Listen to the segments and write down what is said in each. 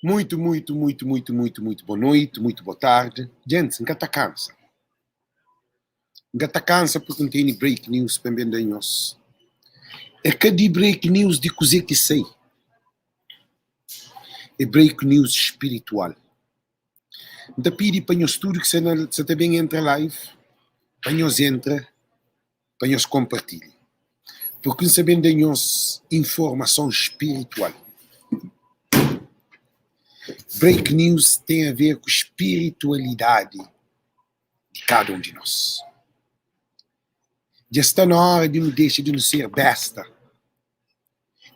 Muito, muito, muito, muito, muito, muito boa noite, muito boa tarde. Gente, N ka ta kansa. N ka ta kansa porque N tene break news pa N ben da nhos. É ka di break news di kuzê ki sai. É break news spiritual. N ta pidi pa nhos tudu ki sta na sta ta ben entra live, pa nhos entra, pa nhos konpartilha. Purki N sta ben da nhos informason spiritual. Break news ten a ver ku spiritualidadi di kada un di nos. Dja sta na óra di nu dexa di nu ser besta.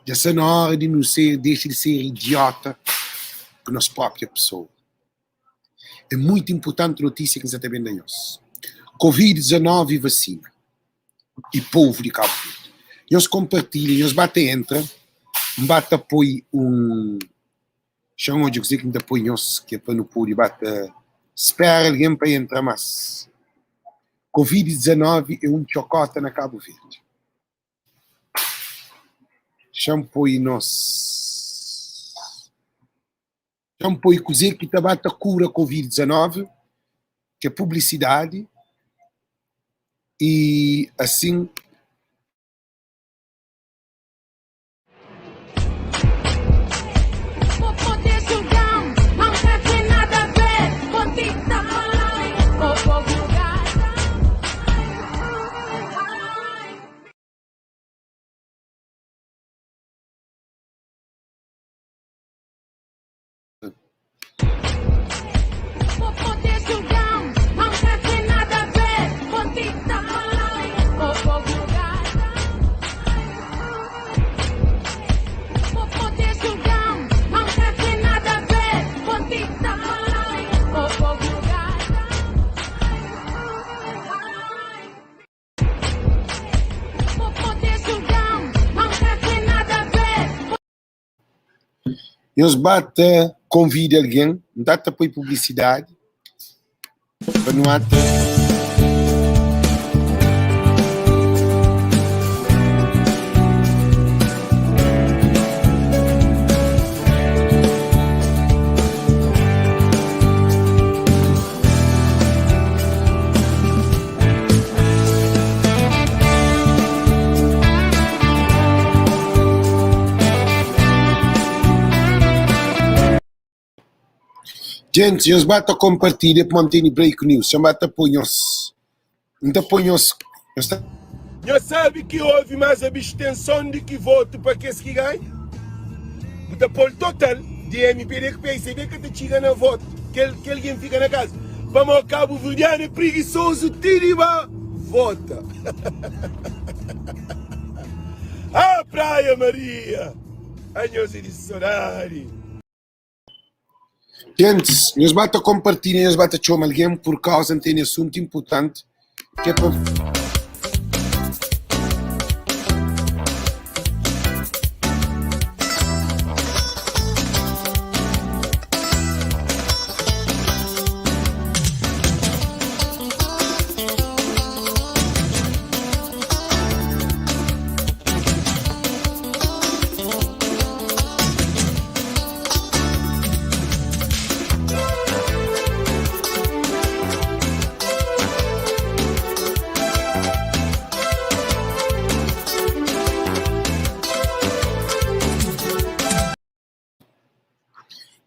Dja sta na óra di nu ser dexa di ser idiota ku nos própria pesoa. É muitu inpurtanti notísia ki N sa ta ben da nhos. Covid 19 i vasina i povu di Kabu Verdi. Nhos konpartilha, nhos ba ta entra, N ba ta poi un Xa-m odja kuzê ki N ta poi nhos ki é pa nu pode ba ta spera algen pa entra más. Covid 19 é un txokóta na Kabu Verdi. Xa-m poi nos. Xa-m poi kuzê ki ta ba ta kura Covid 19, ki é publisidadi i asin. Nhos ba ta konvida algen, N ta ta poi publisidadi pa nu ata. Gentis, nhos ba ta konpartilha pamodi N tene break news. Xa N ba ta poi nhos, N ta poi nhos, nhos ta. Nhos sabe ki ovi más abstenson di ki votu pa kes ki ganha? Bu ta pol total di mpd ku psd ka ta txiga na votu kel ki algen fika na kaza pamo kabuverdianu é prigisozu ti di ba vota. Ah Praia Maria! Anhos é di sodadi. Gentis, nhos ba ta konpartilha, nhos ba ta txoma algen pur kauza N tene asuntu inpurtanti ki é pa.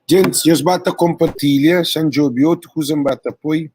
Gentis, nhos ba ta konpartilha, xa N djobe otu kuza N ba ta poi.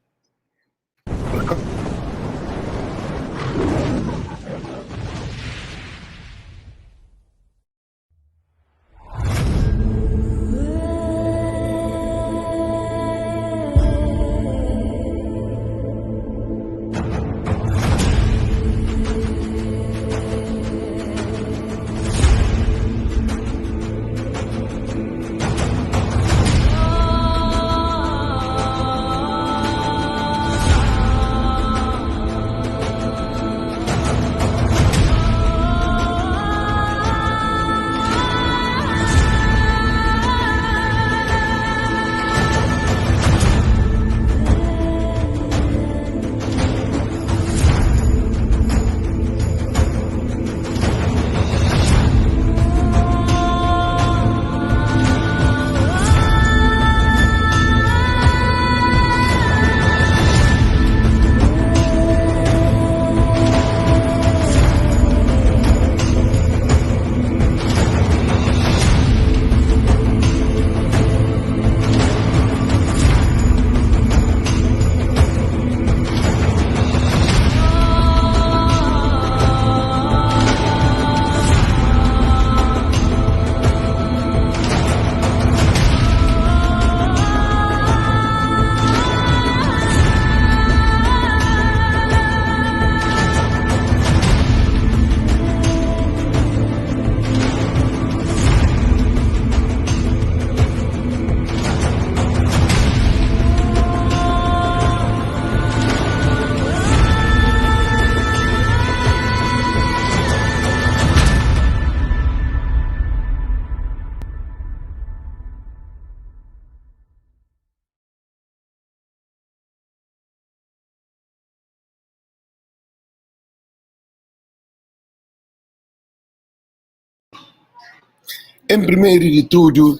En primeru di tudu,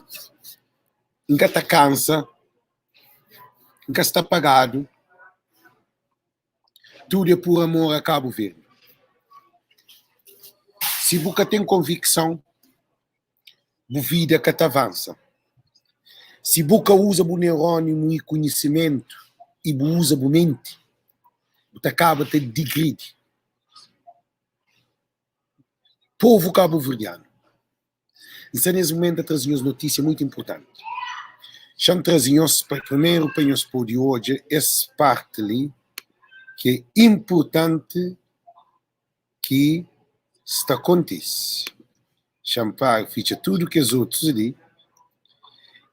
N ka ta kansa, N ka sta pagadu, tudu é pur amor a Kabu Verdi. Si bu ka ten konvikson, bu vida ka ta avansa. Si bu ka uza bu neuróniu i konhisimentu i bu uza bu menti, bu ta kaba ta digridi. Povu kabuverdianu, N sta nes mumentu ta traze nhos notísia muitu inpurtanti. Xa-m traze nhos pa primeru pa nhos pode odja es parti li ki é inpurtanti ki sta kontise. Xa-m para fitxa tudu kes otus li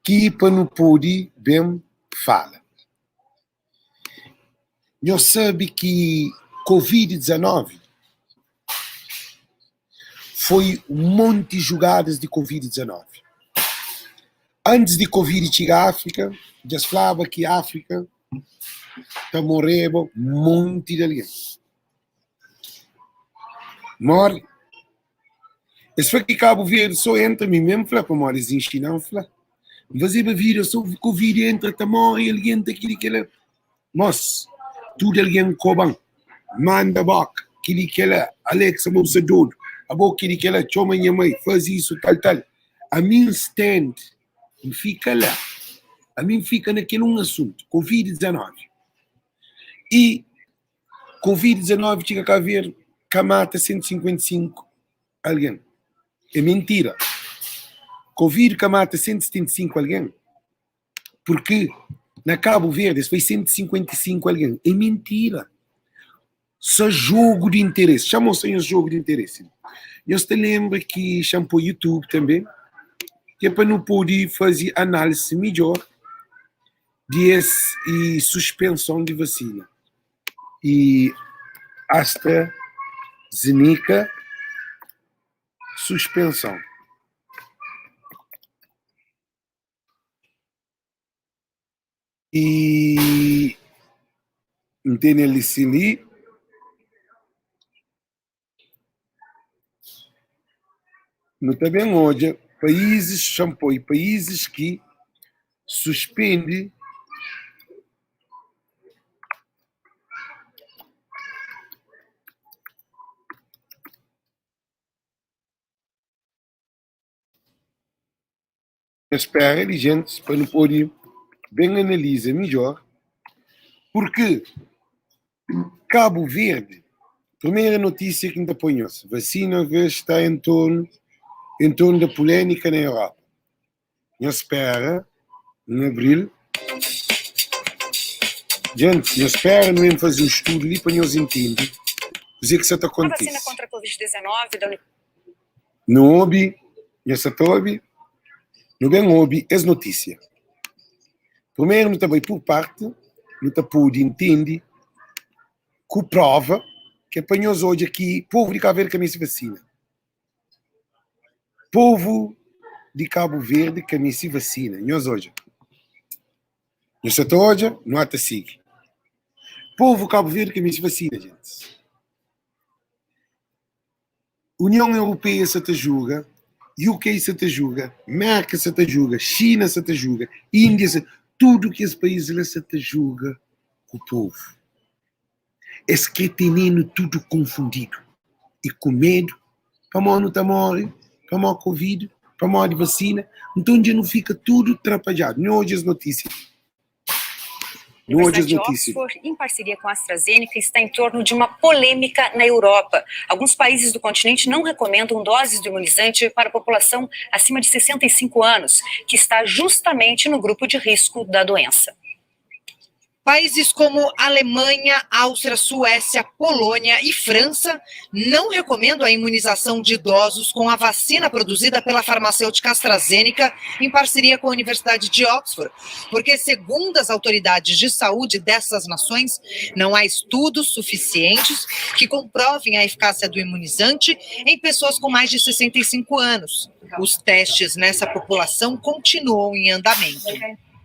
ki pa nu pode ben fala. Nhos sabe ki Covid 19 foi un monti jugadas di Covid 19. Antis di Covid txiga Áfrika, dja es flaba ki Áfrika ta moreba monti di algen. More. Es fla ki Kabu Verdi so entra, mi mesmu fla, pamodi es inxina-m fla. N fazeba video so Covid entra ta more algen ta kili kila. Mos, tudu algen koba-m, manda boka, kili kila, Alex abo bu sta dodu, abo kili kila, txoma nha mai, fazi isu, tal tal. Ami N stand, N fika la, ami N fika na kel un asuntu, Covid 19. I Covid 19 txiga Kabu Verdi ka mata 155 algen. É mintira. Covid ka mata 175 algen purki na Kabu Verdi es foi 155 algen. É mintira. Só jogu di interesi. Xa mostra nhos jogu di interesi. Nhos ta lenbra ki xa N poi YouTube tanbe ki é pa nu pode faze analisi midjor di es i suspenson di vasina i AstraZeneca suspenson. I N tene li sin li. Nu ta ben odja paízis xa-m poi paízis ki suspende Nhos spera di gentis pa nu pode ben analiza midjor, purki Kabu Verdi, primeru notisia ki N ta poi nhos, vasina sta en tornu en tornu da pulémika na Europa. Nhos spera N abril. Gentis, nhos spera nu ben faze un studu li pa nhos intende kuzê ki sa ta kontise. Nu obi, nhos sa ta obi? Nu ben obi es notísia. Primeru nu ta bai pur parti, nu ta pode intende ku prova ki é pa nhos odja ki povu di Kabu Verdi ka meste vasina. Povu di Kabu Verdi ka meste vasina. Nhos odja. Nhos sa ta odja, nu ata sigi. Povu Kabu Verdi ka meste vasina, gentis. Union Europeia sa ta juga, UK sa ta juga, Merka sa ta juga, Xina sa ta juga, Índia sa, tudu kes país la sa ta juga ku povu. Es kre tene-nu tudu konfundidu i ku medu pamodi nu ta móre, pamodi Covid, pamodi vasina. Nton dja nu fika tudu trapadjadu. Nhu odja es notísia li. Universidade de Oxford, em parceria com a AstraZeneca, está em torno de uma polêmica na Europa. Alguns países do continente não recomendam doses do imunizante para a população acima de 65 anos, que está justamente no grupo de risco da doença. Países como Alemanha, Áustria, Suécia, Polônia e França não recomendam a imunização de idosos com a vacina produzida pela farmacêutica AstraZeneca em parceria com a Universidade de Oxford, porque, segundo as autoridades de saúde dessas nações, não há estudos suficientes que comprovem a eficácia do imunizante em pessoas com mais de 65 anos. Os testes nessa população continuam em andamento.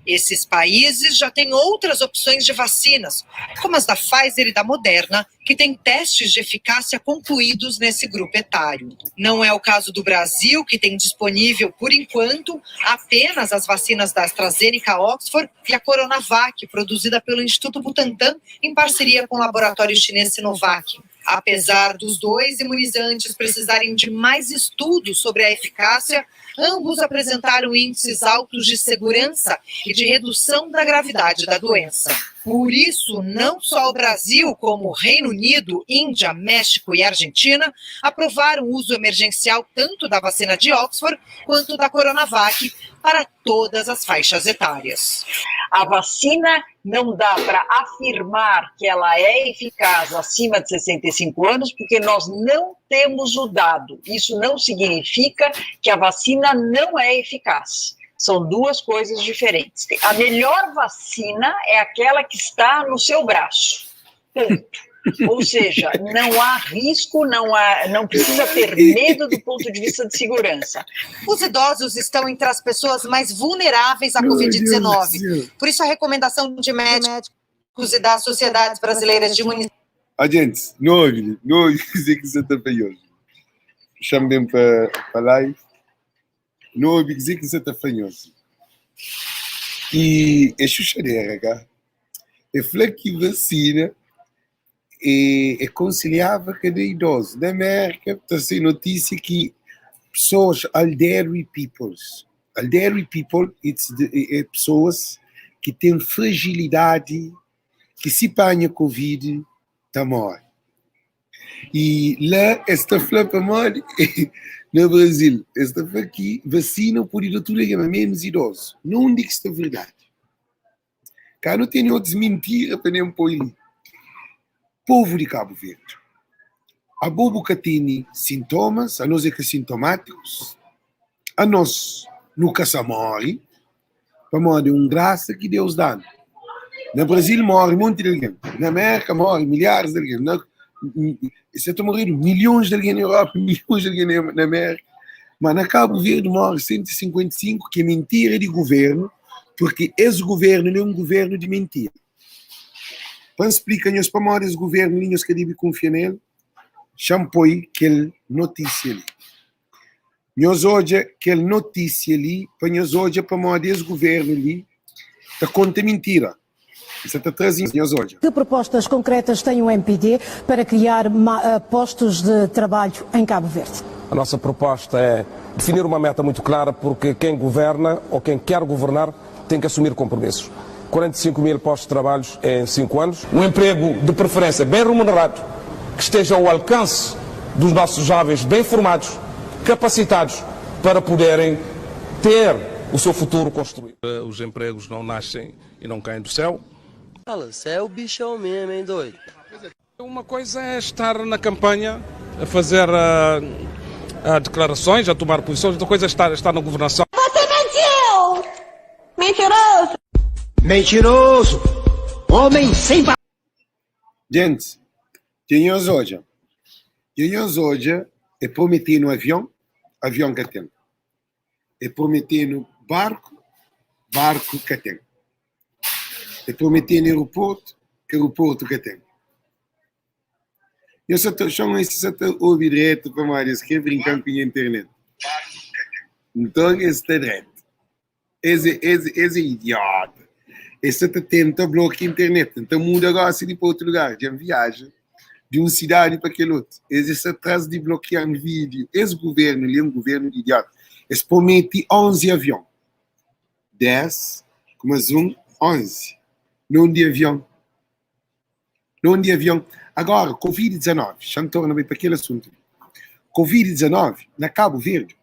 Esses países já têm outras opções de vacinas, como as da Pfizer e da Moderna, que têm testes de eficácia concluídos nesse grupo etário. Não é o caso do Brasil, que tem disponível, por enquanto, apenas as vacinas da AstraZeneca Oxford e a Coronavac, produzida pelo Instituto Butantan em parceria com o laboratório chinês Sinovac. Apesar dos dois imunizantes precisarem de mais estudos sobre a eficácia, ambos apresentaram índices altos de segurança e de redução da gravidade da doença. Por isso, não só o Brasil, como o Reino Unido, Índia, México e Argentina aprovaram o uso emergencial tanto da vacina de Oxford quanto da Coronavac para todas as faixas etárias. A vacina não dá para afirmar que ela é eficaz acima de 65 anos, porque nós não temos o dado. Isso não significa que a vacina não é eficaz. São duas coisas diferentes. A melhor vacina é aquela que está no seu braço. Ponto. Ou seja, não há risco, não há, não precisa ter medo do ponto de vista de segurança. Os idosos estão entre as pessoas mais vulneráveis à Covid-19. Por isso, a recomendação de médicos e das sociedades brasileiras de imunização. Ah, gente, não ouvi, não ouvi dizer que você está fanhoso. Chame bem para live. Não ouvi dizer que você está fanhoso. E é xuxadeira, cá. É fla ki vacina é, é aconselhável cada idoso. Na América, está sem notícia que pessoas, elderly peoples, elderly people, it's the, é, é pessoas que têm fragilidade, que se panha Covid, ta morre. E lá, esta fla pa modi, na Brasil, esta fla ki vacina pode dar tudo alguém, mas menos idoso. Na undi ki sta verdade? Cá nu tene otus mintira pa nem poi li. Povo di Cabo Verde, abo bu ka tene sintomas, anos é ka sintomáticos, anos nu ka sa morre, pamodi é un grasa ki Deus danu. Na Brasil morre monti di algen, na Amérika morre milhares di algen, na sa ta morredu milhons di algen na Europa, milhons di algen na Amérika, ma na Cabo Verde morre 155, ki é mintira di governu, purki es governu li é un governu di mintira. Pa N splika nhos pamodi es governu li nhos ka debe kunfia na el, xa-m poi kel notísia li. Nhos odja kel notísia li pa nhos odja pamodi es governu li ta konta mintira. N sa ta traze nhos odja. Que propostas concretas tem o MPD para criar postos de trabalho em Cabo Verde? A nossa proposta é definir uma meta muito clara, porque quem governa ou quem quer governar tem que assumir compromissos. 45 mil postos de trabalho em 5 anos. Um emprego de preferência bem remunerado, que esteja ao alcance dos nossos jovens bem formados, capacitados para poderem ter o seu futuro construído. Os empregos não nascem e não caem do céu. Fala, você é o bichão mesmo, hein, doido? Uma coisa é estar na campanha a fazer uh, uh, declarações, a tomar posições, outra coisa é estar, estar na governação. Você mentiu! Mentiroso! Mentiroso! Homem sem Gente, dja nhos odja, dja nhos odja e promete-nu avion, avion ka ten. E promete-nu barku, barku ka ten. E promete-nu aeroportu, aeroportu ka ten. Nhos sa ta, xon es sa ta obi dretu pamodi es kre brinka-m ku nha internet. Nton es sta dretu. Es é, es, es é idiota. Es sa ta tenta blokia internet. N ta muda gosi di pa otu lugar. Dja N viaja di un sidadi pa kel otu. Es é sa tras di blokia-m vídiu. Es guvernu li é un guvernu di idiota. Es promete 11 avion. 10 ku mas un, 11. Non di avion. Non di avion. Agora, Covid-19, xa N torna bai pa kel asuntu li. Covid-19, na Kabu Verdi,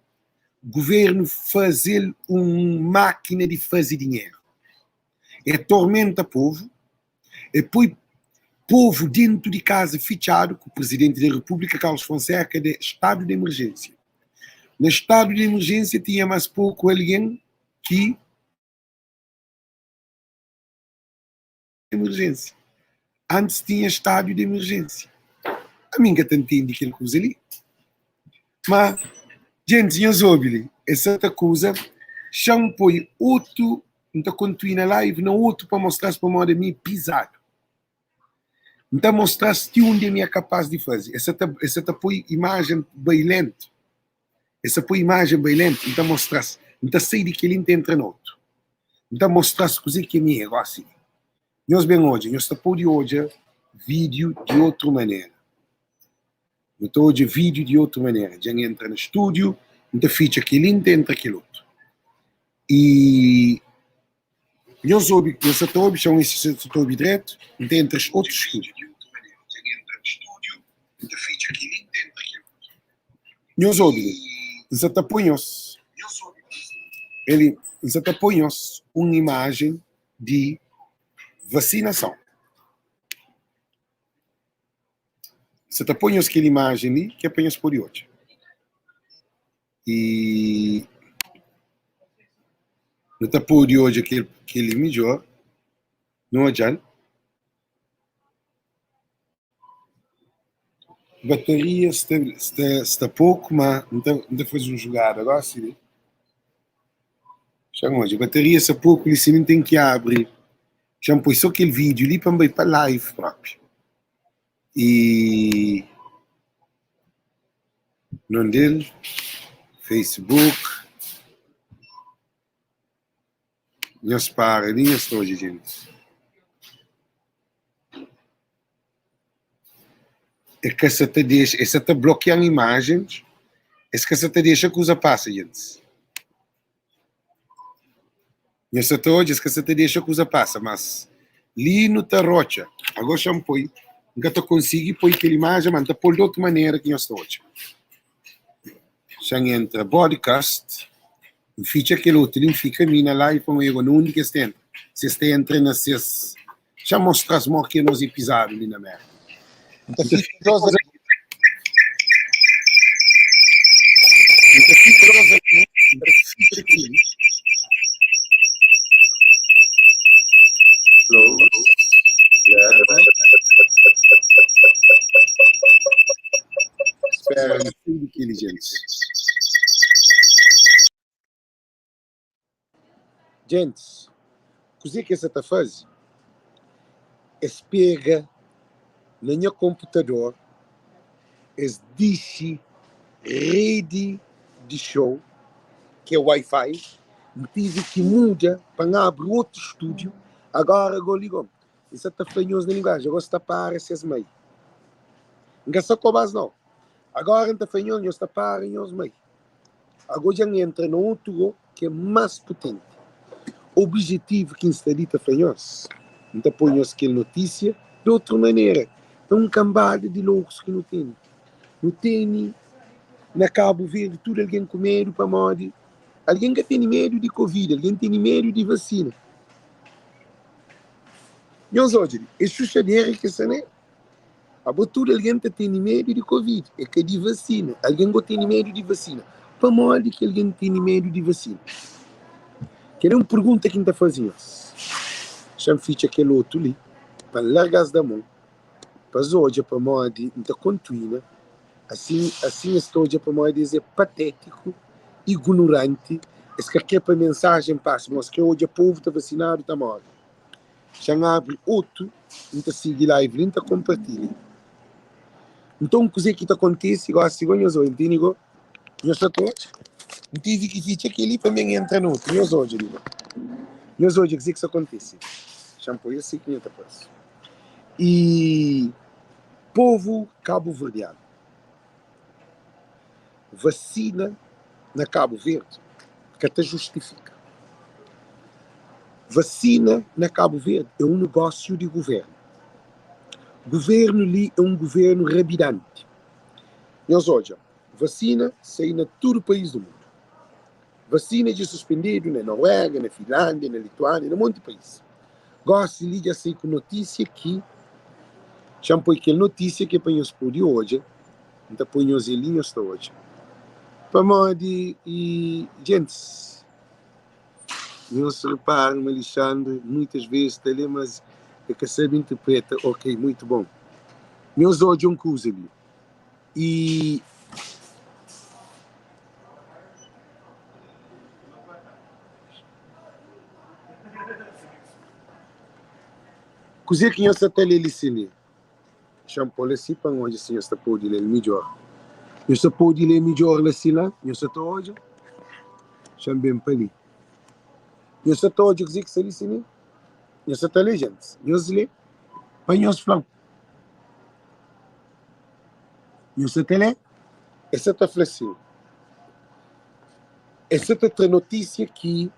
guvernu faze-l un mákina di faze dinheru. E tormenta povu, e poi povu dentu di kaza fitxadu ku Presidenti di Repúblika, Carlos Fonseca, de stadu di emerjénsia. Na stadu di emerjénsia tinha más poku algen ki. Emerjênsia. Antis tinha stadu di emerjênsia. Ami N ka ta ntende kel kuza li. Ma, djentis, nhos obi li, es sa ta kuza, xa-m poi otu. N ta kontuina live na otu pa mostra-s pamodi ami é pizadu. N ta mostra-s ti undi ami é kapás di faze. Es sa ta, es sa ta poi imajen bai lentu. Es sa poi imajen bai lentu. N ta mostra-s. N ta sai di kel-li, N ta entra na otu. N ta mostra-s kuzê ki ami é gósi li. Nhos ben odja, nhos ta pode odja vídiu di otru manera. Nu ta odja vídiu di otu manera. Dja N entra na stúdiu, N ta fitxa kel-li, N ta entra kel otu. I nhos obi, nhos sa ta obi, xa un si sa ta obi dretu, N ta entra otu stúdiu. Nhos obi li, N sa ta poi nhos, eli, N sa ta poi nhos un imajen di vasinason. N sa ta poi nhos kel imajen li ki é pa nhos pode odja. I nu ta pode odja kel kel-li midjór. Nu odja-l. Bataria sta sta sta poku, má N ta N ta faze un jugada gósi li. Xa-m odja, bataria sta poku li, si mi N ten ki abri, xa-m poi sô kel vídiu li pa N bai pa live própi. I Nome del, Facebook. Nhos para li nhos ta odja djentis. E ka sa ta dexa, e sa ta blokian imajens, es ka sa ta dexa kuza pasa djentis. Nhos sa ta odja, es ka sa ta dexa kuza pasa, mas li nu ta rotxa. Ago xa-m poi, N ka ta konsigi poi kel imajen, ma N ta pô-l di otu manera ki nhos ta odja. Xa-m entra bodcast, N fitxa kel otu li, N fika mi na live pa N odja na undi ki es ta entra. Si es ta entra na ses. Xa-m mostra-s mó ki é nos é pizadu li na Mérka. N ta fitxa dos algen. N ta fitxa dos algen, N ta fitxa kel-li. Spera, N sai di kel-li, djentis. Gentis, kuzê ki es sa ta faze? Es pega na nha konputador, es dixi redi di xou, ki é Wi-Fi, N tive ki muda pa N abri otu stúdiu, agora go li go, N sa ta fla nhos na linguajen, agora sta para ses mai. N ka sa koba-s nau, agora N ta fla nhos, nhos ta para nhos mai. Ago dja N entra na otu go ki é más putenti. Obijetivu ki N sta li ta fla nhos, N ta poi nhos kel notísia di otru manera. É un kanbada di lokus ki nu tene. Nu tene na Kabu Verdi tudu algen ku medu pamodi algen ka tene medu di Covid, algen tene medu di vasina. Nhos odja li, é xuxadera ki sta ne. Abo tudu algen ta tene medu di covid, é ka di vasina. Algen go tene medu di vasina. Pamodi ki algen tene medu di vasina? Kel é un pergunta ki N ta faze nhos. Xa-m fitxa kel otu li pa N larga-s da mon pa es odja pamodi N ta kontuina. Asin, asin es ta odja pamodi es é patétiku, ignoranti, es ka kre pa mensajen pasa, ma es kre odja povu ta vasinadu ta móre. Xa N abri otu, N ta sigi live li, N ta konpartilha. Nton, kuzê ki ta kontise gósi go? Nhos odja, N tene go, nhos sa ta odja? N tive ki fitxa kel-li pa mi N entra na otu. Nhos odja li go. Nhos odja kuzê ki sta kontise. Xa N poi asi ki nha ta parse. I povu kabuverdianu, vasina na Kabu Verdi ka ta justifika. Vasina na Kabu Verdi é un negósiu di guvernu. Guvernu li é un guvernu rabidanti. Nhos odja, vasina sai na tudu país du mundu. Vasina dja suspendedu na Noruega, na Finlándia, na Lituánia, na monti país. Gósi li dja sai ku notísia ki, xa-m poi kel notísia ki é pa nhos pode odja, N ta poi nhos el li nhos ta odja. Pamodi i djentis, nhos repara ma Alexandre muitas vezes ta lê mas e ka sabe interpreta. Ok, muito bom. Nhos odja un kuza li i. Kuzê ki nhos sa ta lé li si li? Xa-m pô-l asi pa N odja si nhos ta pode lé-l midjór. Nhos ta pode lé midjór la si la? Nhos sa ta odja? Xa-m ben pa li. Nhos sa ta odja kuzê ki sta li si li? Nhos sa ta lé, gentis? Nhos lé pa nhos fla-m. Nhos sa ta lé? Es sa ta fla si, Es sa ta tra notísia ki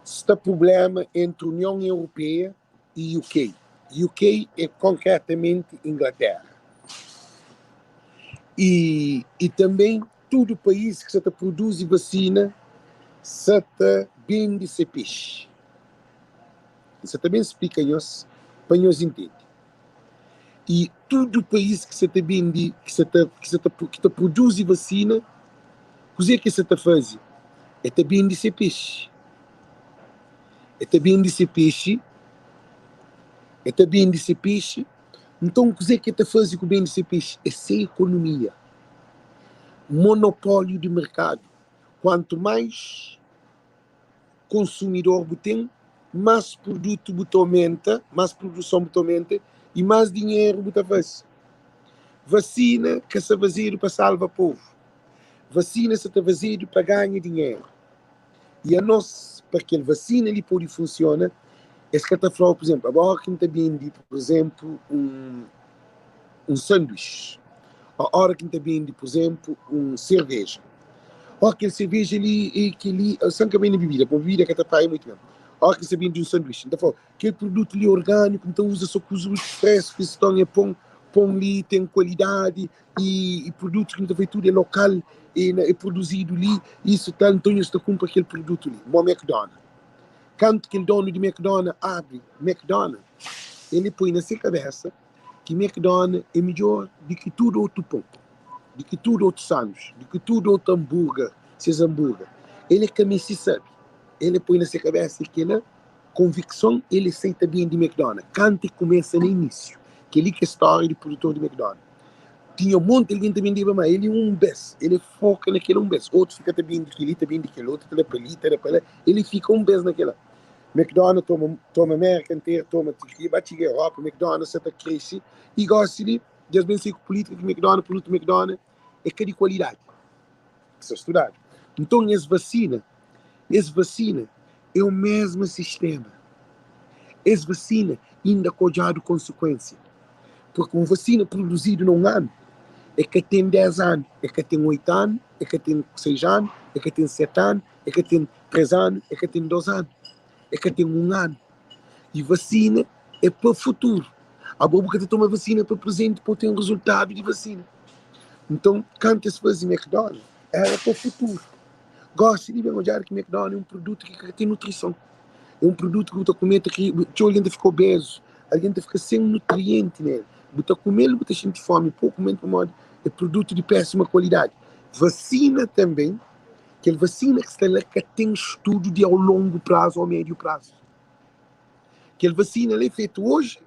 sta prubléma entri Union Europeia i UK. UK é konkretamenti Inglatéra. I, i tanben tudu país ki sa ta produzi vasina sa ta bende se pexi. N sa ta ben splika nhos pa nhos intende. I tudu país ki sa ta bende, ki sa ta, ki sa ta, ki ta produzi vasina, kuzê ki es sa ta faze? E ta bende se pexi. E ta bende se pexi, e ta bende se pexi. Nton, kuzê ki e ta faze ku bende se pexi? É se ekonomia. Monopóliu di merkadu. Kuantu mais konsumidor bu ten, más produtu bu ta omenta, más produson bu ta omenta i más dinheru bu ta faze. Vasina ka sta fazedu pa salva povu. Vasina sta ta fazedu pa ganha dinheru. I anos, pa kel vasina li pode funsiona, es ka ta fla-u, pur izénplu, abo óra ki N ta bende, pur izénplu, un un sanduíche, ô óra ki N ta bende, pur izénplu, un serveja. Ó, kel serveja li e kel-li, sen ka bende bibida, pamodi bibida ka ta praia mutu ben. Óra ki N sta bende un sanduíche, N ta fla-u, kel produtu li é orgániku, N ta uza sô kuza fresku, es ton é pon, pon li ten kualidadi i, i produtu ki nu ta fai tudu é lokal, e, na, é produzidu li, isu tal, nton nhos ta kunpra kel produtu li. Mo McDonald. Kantu kel donu di McDonald abri McDonald, ele poi na se kabesa ki McDonald é midjor di ki tudu otu pon, di ki tudu otu sandwich, di ki tudu otu anburger, ses anburger. Ele ka meste sabe. Ele poi na se kabesa kela konvikson, ele seita bende McDonald kantu e kumesa na inísiu. Kel-li ki é stória di produtor di McDonald. Tinha un monti algen ta bendeba, má el é un bês. El foka na kel un bês. Otus fika ta bende kel-li, ta bende kel otu, ta da pa li, ta da pa la. El fika un bês na kel-la. McDonald toma, toma Amérika interu, toma Turkia, ba txiga Europa, McDonald sa ta krese. I gósi li, dja es ben sai ku pulítika ki McDonald, produtu McDonald é ka di kualidadi. Sta studadu. Nton es vasina, es vasina é o mesmu sistema. Es vasina inda ka odjadu konsekuensia. Purki un vasina produzidu na un anu, e ka ten 10 anu, e ka ten 8 anu, e ka ten 6 anu, e ka ten 7 anu, e ka ten 3 anu, e ka ten 2 anu, e ka ten 1 anu. I vasina é pa futuru. Abo bu ka ta toma vasina pa prezenti pa bu ten rezultadu di vasina. Nton, kantu es faze McDonald, éra pa futuru. Gósi li ben odjadu ki McDonald é un produtu ki ka ten nutrison. É un produtu ki bu ta kume ta kria, txeu algen ta fika obezu, algen ta fika sen nutrienti na el. Bu ta kume-l bu ta xinti fómi poku momentu pamodi é produtu di pésima kualidadi. Vasina tanben, kel vasina ki sta la ka ten studu di au longu prazu au médiu prazu. Kel vasina la é fetu oji,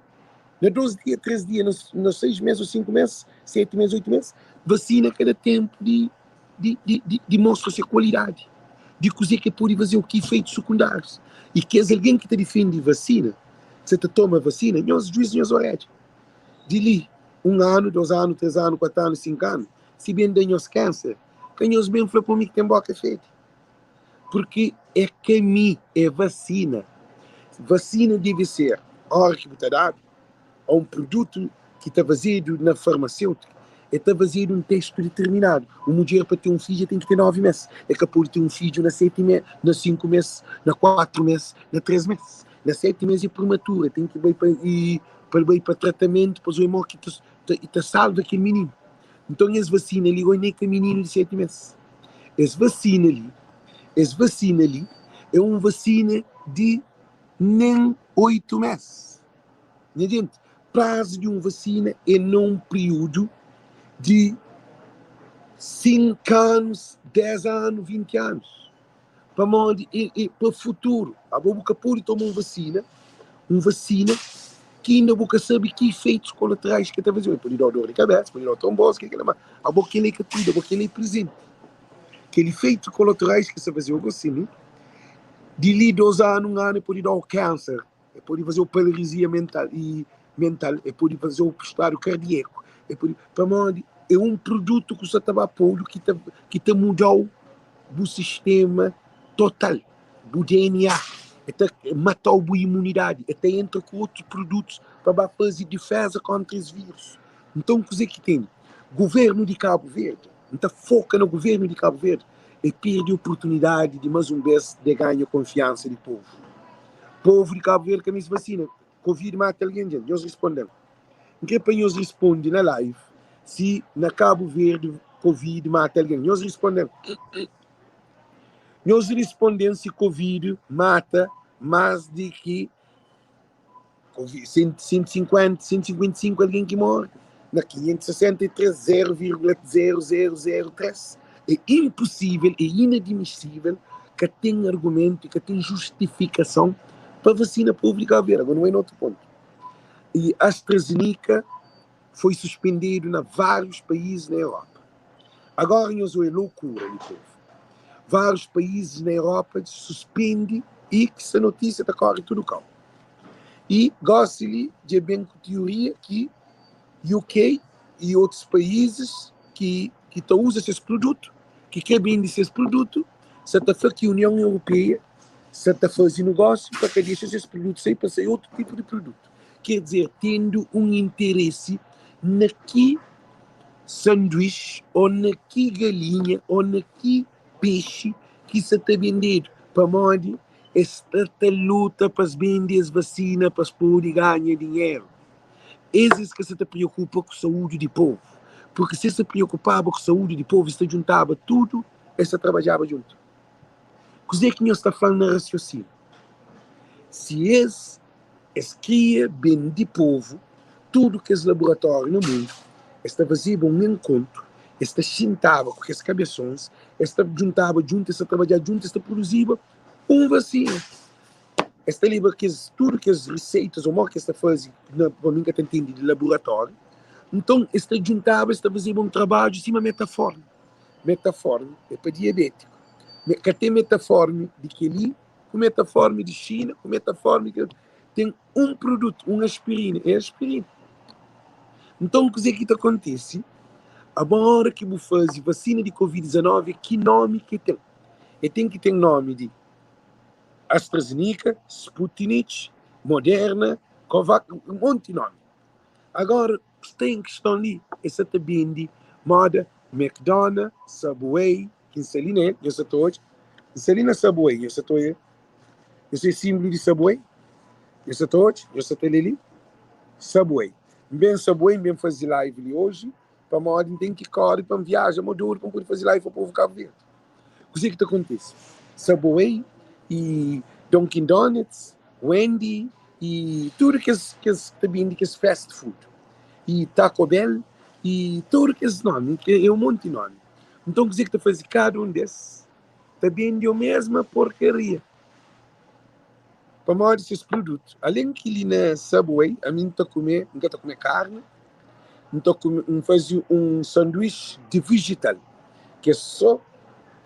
na 2 dia, 3 dia, na 6 mês ou 5 mês, 7 mês, 8 mês, vasina ka da tenpu di di, di, di, di mostra se kualidadi, di kuzê ki el pode faze, ki ifeitus sekundárius. I kes algen ki ta difende vasina, ki sa ta toma vasina, nhos juiz nhos orédja. Di li un anu, 2 anu, 3 anu, 4 anu, 5 anu, si ben da nhos kanser, ka nhos ben fla pa mi ki ten boka fedi. Purki é ka mi, é vasina. Vasina debe ser, óra ki bu ta dadu, a un produtu ki ta fazedu na farmasêutika, e ta fazedu un testu diterminadu. Un mudjer pa ten un fidju e ten ki ten 9 mês. E ka pode ten un fidju na 7 mês, na 5 mês, na 4 mês, na 3 mês. Na 7 mês é prematura, e ten ki bai pa e pa el bai pa tratamentu pa zoe mo ki ta ta salva kel mininu. Nton es vasina li goi ne ka mininu di 7 mês. Es vasina li, es vasina li é un vasina di nen 8 mês. Nha jenti, prazu di un vasina é na un priudu di 5 anus, 10 anu, 20 anus. Pamodi é, é pa futuru. Abo bu ka pode toma un vasina, un vasina ki inda bu ka sabe ki ifeitus kolaterais ki el ta faze. El pode da-u dor di kabesa, pode da-u trombozi, ke kila, ma abo kel-li ka tudu, abo kel-li é prezenti. Kel ifeitu kolaterais ki sta faze-u gosi li, di li 2 anu, 1 anu, el pode da-u kanser. E pode faze-u paralisia mental i mental, e pode faze-u stadu kardieku, e pode, pamodi é un produtu ku sa ta ba podu ki ta ki ta muda-u bu sistema total, bu DNA, e ta mata-u bu imunidadi, e ta entra ku otus produtus pa ba faze difeza kontra es vírus. Nton kuzê ki ten? Guvernu di Kabu Verdi, N ta foka na guvernu di Kabu Verdi, e perde oportunidadi di mas un bes de ganha konfiansa di povu. Povu di Kabu Verdi ka meste vasina. Covid mata algen dja? Nhos risponde-m. N kre pa nhos risponde na live si na Kabu Verdi Covid mata algen. Nhos risponde-m. Nhos risponde-m si Covid mata mas di ki 150, 155 algen ki morre na 563, 0,0003. É inposível, é inadmissível, ka ten argumentu, ka ten justifikason pa vasina povu di Kabu Verdi. Agora nu bai na otu pontu. E AstraZeneca foi suspendedu na várius país na Europa. Agora nhos oia loucura di povu. Várius países na Europa suspende e ki sta notísia ta kore tudu kau. E gosi li dja ben ku tioria ki UK e otus países ki ki ta uza ses produtu, ki kre bende ses produtu, sa ta fla ki Union Europeia sa ta faze nugósiu pa ka dexa ses produtu sai pa sai otu tipu di produtu. Ker dizer, tendu un interesi na ki sanduíche ô na ki galinha ô na ki pexi ki sa ta bendedu, pamodi es sta ta luta pa es bende es vasina pa es pode ganha dinheru. Es es ka sa ta preokupa ku saúdi di povu, purki si es ta preokupaba ku saúdi di povu, es ta djuntaba tudu, es ta trabadjaba djuntu. Kuzê ki nhos ta fla-m na rasiosinu? Si es es kria ben di povu, tudu kes laburatóriu na mundu, es ta fazeba un enkontru, es ta xintaba ku kes kabesons, es ta djuntaba djuntu, es ta trabadjaba djuntu, es ta produziba un vasina. Es ta leba kes tudu kes riseitas ô modi ki es ta faze, na pa mi N ka ta ntende di laburatóriu. Nton, es ta djuntaba, es ta fazeba un trabadju sima metaformi. Metaformi é pa diabétiku. Ka ten metaformi di kel-li ku metaformi di Xina, ku metaformi di kel otu. Ten un produtu, un aspirina, é aspirina. Nton, kuzê ki ta kontise? Abo óra ki bu faze vasina di Covid-19, ki nómi ki el ten? El ten ki ten nómi di AstraZeneca, Sputnik, Moderna, Covax, un monti nómi. Agora, sta en kiston li, es sa ta bende moda McDonald's, Subway, ki N sta li na el, nhos sa ta odja, N sta li na Subway, nhos sa ta odja, nhos odja sinblu di Subway, nhos sa ta odja, nhos sa ta lé li, Subway. N ben Subway, N ben faze live li oji, pamodi N ten ki kóre pa N viaja mo dodu pa N pode faze live pa povu Kabu Verdi. Kuzê ki ta kontise? Subway i Dunkin Donuts, Wendy i tudu kes kes ta bende kes fast food i Taco Bell i tudu kes nomi, é un monti nomi. Nton kuzê ki ta faze kada un des ta bende o mesma porkaria pamodi ses produtu. Alen ki li na Subway ami N ta kume, N ka ta kume karni, N ta kume, N faze un sanduíche di vegetal, ki é só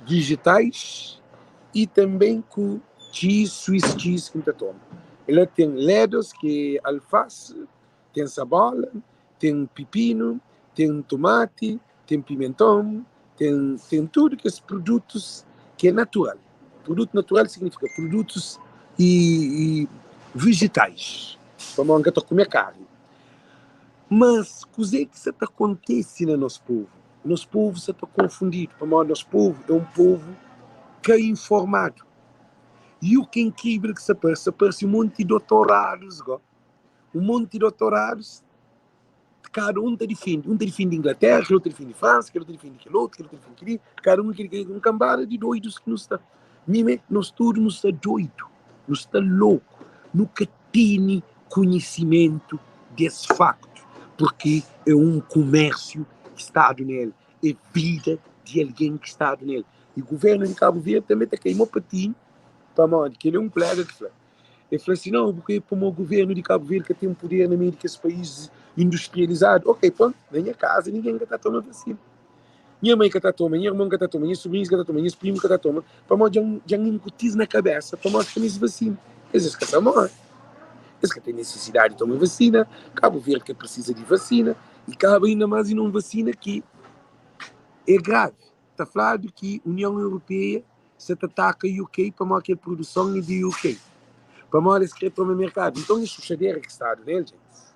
vegetais i tanben ku cheese, Swiss cheese ki N ta toma. La ten lettuce ki é alfase, ten sabola, ten pipinu, ten tumati, ten pimenton, ten, ten tudu kes produtus ki é natural. Produtu natural signifika produtus i, i vegetais, pamodi N ka ta kume karni. Mas kuzê ki sa ta kontise na nos povu? Nos povu sa ta konfundidu, pamodi nos povu é un povu ka informadu. I u ki é inkrivel ki sa parse, sa parse un monti dotoradus go. Un monti dotoradus, kada un ta difende, un ta difende Inglaterra, kel otu ta difende Fransa, kel otu ta difende kel otu, kel otu ta difende kel-li, kada un kel-li, un kanbada di doidus ki nu sta. Mi mé, nos tudu nu sta doidu, nu sta loku, nu ka tene konhisimentu des faktu, purki é un kumérsiu ki stadu nel, é vida di algen ki stadu nel. I guvernu di Kabu Verdi tanbe ta kai mo patinhu, pamodi kel-li é un kolega ki fla. El fla si, Nau, bu krê pamodi govérnu di Kabu Verdi ka ten puder na meiu di kes país industrializadu. Ok, prontu, na nha kaza ningen ka ta toma vasina. Nha mai ka ta toma, nha irmon ka ta toma, nha subrinhus ka ta toma, nhas primu ka ta toma, pamodi dja N inkuti-s na kabésa pamodi ka meste vasina. Es, es ka ta móre. Es ka ten nisisidadi di toma vasina, Kabu Verdi ka prisiza di vasina i kaba inda más inda un vasina ki é gravi. Ta fladu ki Union Europeia sa ta ataka UK pamodi kel produson é di UK, pamodi es kre toma merkadu. Nton é xuxadera ki stadu nel, djentis.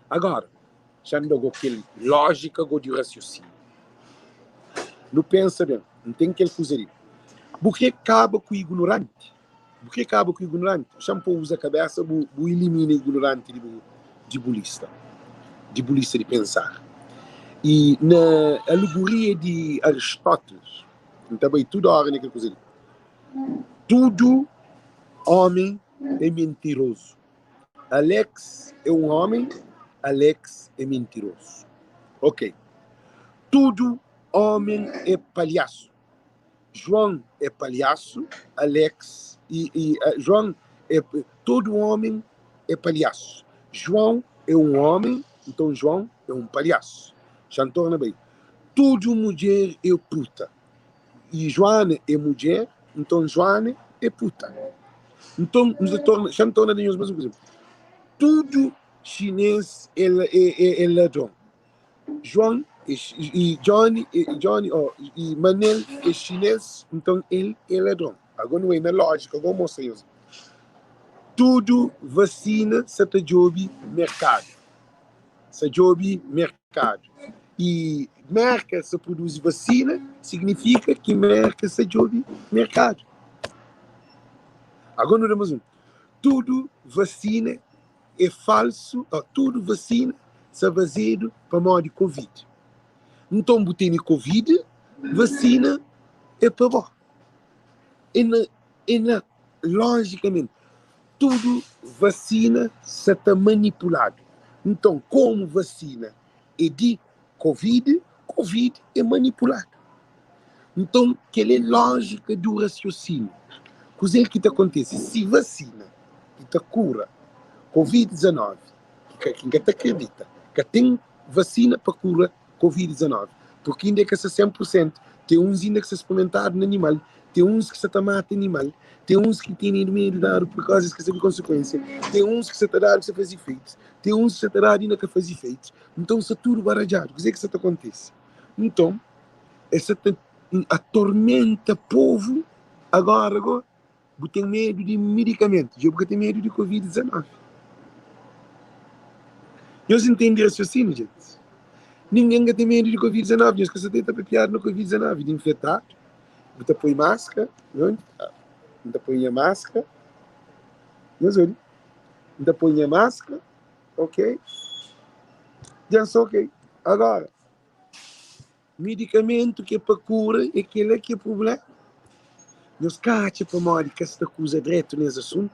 Agora, xa N da go kel lójika go di rasiosíniu. Nu pensa ben, N ten kel kuza li. Bu kre kaba ku ignoranti? Bu kre kaba ku ignoranti? Xa-m pô uza kabésa, bu bu ilimina ignoranti di bu di bu lista, di bu lista di pensar. I na alegoria di Aristóteles, N ta bai tudu óra na kel kuza li, tudu ómi é mentirozu. Alex é um homem, Alex é mentiroso. Ok. Tudo homem é palhaço. João é palhaço, Alex e, e uh, João é todo homem é palhaço. João é um homem, então João é um palhaço. Já torna bem. Tudo mulher é puta. E Joana é mulher, então Joana é puta. Então, nos torna, já torna de nós, mas, por exemplo, tudo chinês é, é, é, é ladrão. João e, e Johnny, e Johnny oh, e Manel é chinês, então ele é ladrão. Agora não é na lógica, agora mostra isso. Tudo vacina se ta djobe mercado. Sa djobe mercado. E Merka sa produzi vacina, signifika ki Merka sa djobe mercado. Agora nu da mais um. Tudo vacina é falsu, oh, tudo vacina sa fazedu pamodi Covid. Nton bu tene Covid, vacina é pa bo. É na, é na, logicamente, tudo vacina sa ta manipuladu. Nton, komu vacina é di Covid, Covid é manipuladu. Nton, kel é lójika du rasiosíniu. Kuzê ki ta kontise si vasina ki ta kura Covid 19, ki ka, ki N ka ta kridita, ka ten vasina pa kura Covid 19, purki inda é ka sta 100 pur sentu, ten uns inda ki sta sprimentadu na animal, ten uns ki sta ta mata animal, ten uns ki tene medu dadu pur kauza es ka sabe konsekuensia, ten uns ki sta ta dadu ki sta faze ifeitus, ten uns ki sta ta dadu inda ka faze ifeitus. Nton, sta tudu baradjadu. Kuzê ki sta ta kontise? Nton, es sta ta atormenta povu. Agora go, bu ten medu di medikamentu, dja bu ka ten medu di Covid-19. Nhos intende rasiosíniu, djentis? Ningen ka ten medu di Covid-19, nhos ka sta ta papiadu na Covid-19, di infetadu, bu ta poi maskra, N ta poi nha maskra, nhos obi, N ta poi nha maskra. Ok. Dja N sta ok. Agora, medikamentu ki é pa kura é kel-la ki é prubléma. Nhos ka atxa pamodi ka sta kuza dretu nes asuntu?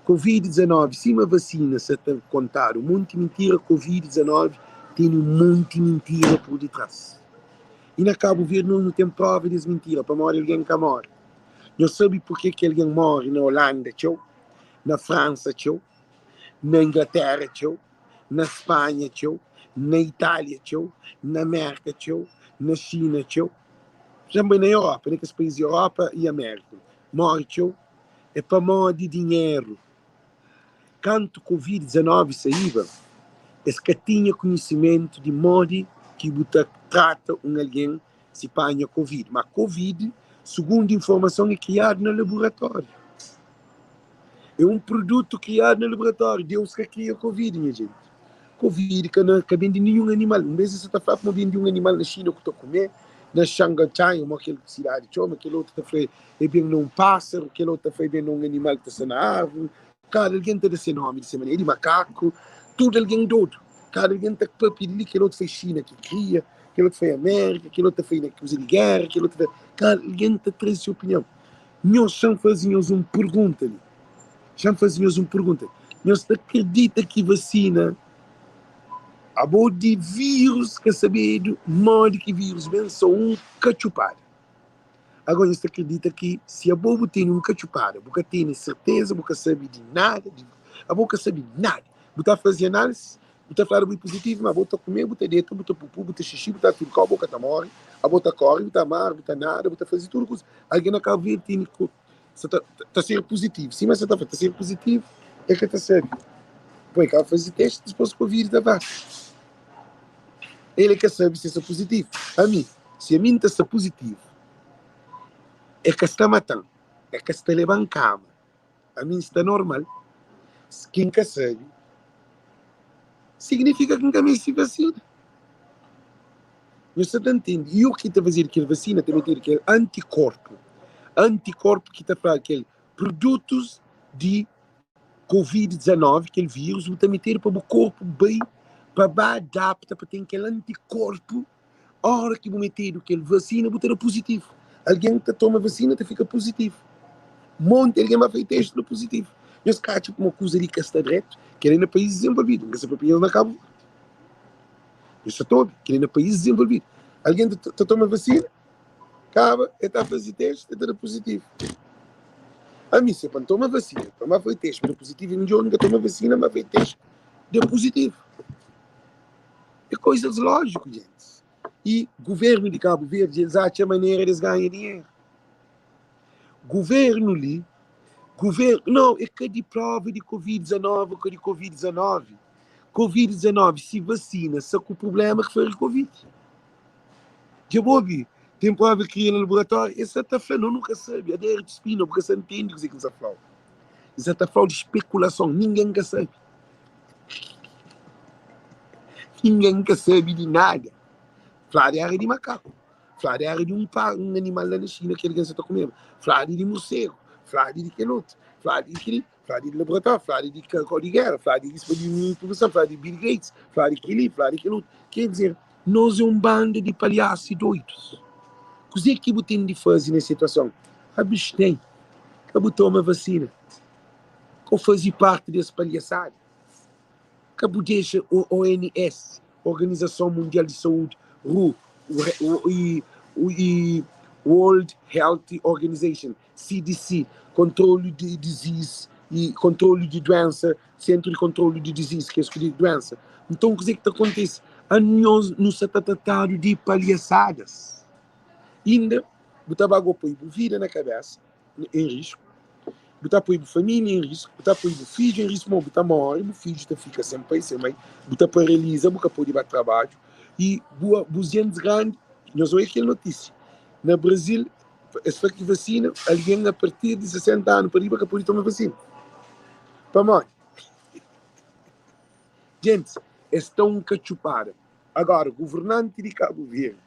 Covid 19, sima vasina sa ta kontadu monti mintira, Covid 19 tene un monti mintira pur ditrás. I na Kabu Verdi nos nu ten prova des mintira pamodi algen ka more. Nhos sabe purke ki algen more na Holanda txeu, na Fransa txeu? Na Inglatéra txeu, na Spanha txeu, na Itália txeu, na Mérka txeu, na Xina txeu, tanbê na Europa, na kes país di Europa i Amérika, móre txeu. É pamodi dinheru. Kantu Covid 19 saíba, es ka tinha konhisimentu di modi ki bu ta trata un algen si panha Covid. Má Covid, sugundu informason, é kriadu na laboratóriu. É un produtu kriadu na laboratóriu. Deus ka kria Covid, nha jenti. Covid ka na ka ben di ninhun animal. Un bes es sa ta fla ma ben di un animal na Xina ku ta kume, na Shanghai, mo kel sidadi txoma, kel otu ta fla e ben na un pásaru, kel otu ta fla e ben na un animal ki ta sta na árvori. Kada algen ta da se nomi di se manera. É di makaku, tudu algen dodu. Kada algen ta papia di li, kel otu fla é Xina ki kria, kel otu fla é Amérika, kel otu ta fla é na kuza di géra, kel otu ta fla. Kada algen ta traze se opinion. Nhos, xa-m faze nhos un pergunta li. Xa-m faze nhos un pergunta. Nhos ta kridita ki vasina abo di vírus ka sabedu modi ki vírus ben? So un katxupada. Agora nhos ta kridita ki si abo bu tene un katxupada, bu ka tene serteza, bu ka sabe di nada, di, abo ka sabe nada. Bu ta faze análise, Bu ta fladu bu é puzitivu, ma bo ta kume, bu ta deta, bu ta pupu, bu ta xixi, bu ta tudu kau, bo ka ta móre, abo ta kóre, bu ta amar, bu ta nada, bu ta faze tudu kuza. Algen na Kabu Verdi tene ku sa ta ta ser puzitivu, sima sa ta fla, ta ser puzitivu. E ka ta sabe. Poi ka faze teste, dipôs Covid ta pasa. El é ka sabe si sta puzitivu. Ami, si ami N ta sta puzitivu, e ka sta mata-m, e ka sta leba-m kama, ami N sta normal. Ki N ka sabe, signifika ki N ka meste vasina. Nhos sta ta ntende? I u ki ta fazedu kel vasina ta metedu kel antikorpu, antikorpu ki ta fla kel produtus di Covid 19, kel vírus, bu ta metedu pa bu korpu bai pa ba adapta pa ten kel antikorpu. Ora ki bu metedu kel vasina, bu ta da puzitivu. Algen ta toma vasina ta fika puzitivu. Monti algen ba faze testi da puzitivu. Nhos ka atxa kuma kuza li ka sta dretu? Kel-li na país dizenvolvidu. N ka sta papia nhos na Kabu Verdi. Nhos sa ta obi? Kel-li na país dizenvolvidu. Algen ta toma vasina, kaba, el ta faze testi, el ta da puzitivu. Ami, se pa N toma vasina, pa N ba faze testi, pa da puzitivu, é midjór N ka toma vasina, N ba faze testi, da puzitivu. É coisas lógico, gente. E governo de Cabo Verde, eles acham maneira de ganhar dinheiro. Governo li, governo, não, é que de prova de Covid-19, que de Covid-19. Covid-19, se vacina, só com o problema que foi o Covid. Já ouvi, tem prova que cria no laboratório, esse está falando, não nunca sabe, a de espina, porque você entende o que você está falando. Isso está falando de especulação, ninguém nunca sabe. Ningen ka sabe di nada. Fladu éra di makaku. Fladu éra di un pa un animal la na Xina ki algen sa ta kumeba. Fladu di mursegu. Fladu di kel otu. Fladu di kel-li. Fladu di laboratóriu. Fladu di kau di géra. Fladu di di produson. Fladu di Bill Gates. Fladu di kel-li. Fladu di kel otu. Ker dizer, nos é un banda di palhasu i doidus. Kuzê ki bu ten di faze nes situason? Abstén. Ka bu toma vasina. Ka bu faze parti di es palhasada. Ka bu dexa OMS, Organizason Mundial di Saúdi, who, i i World Health Organization, CDC, Kontrolu di Disease i Kontrolu di Duensa, Sentru di Kontrolu di Disease, kes ku di duensa. Nton kuzê ki ta kontise? Anos nu sa ta tratadu di palhasadas. Inda bu ta ba go poi bu vida na kabesa en risku, bu ta poi bu família en risku, bu ta poi bu fidju en risku, bu ta móre, bu fidju ta fika sen pai, sen mai, bu ta paraliza, bu ka pode ba trabadju i bu bus gentis grandi. Nhos oia kel notísia, na Brazil es fla ki vasina, algen a partir di 60 anu pa riba ka pode toma vasina. Pamodi? Gentis, es sta un katxupada. Agora, governanti di Kabu Verdi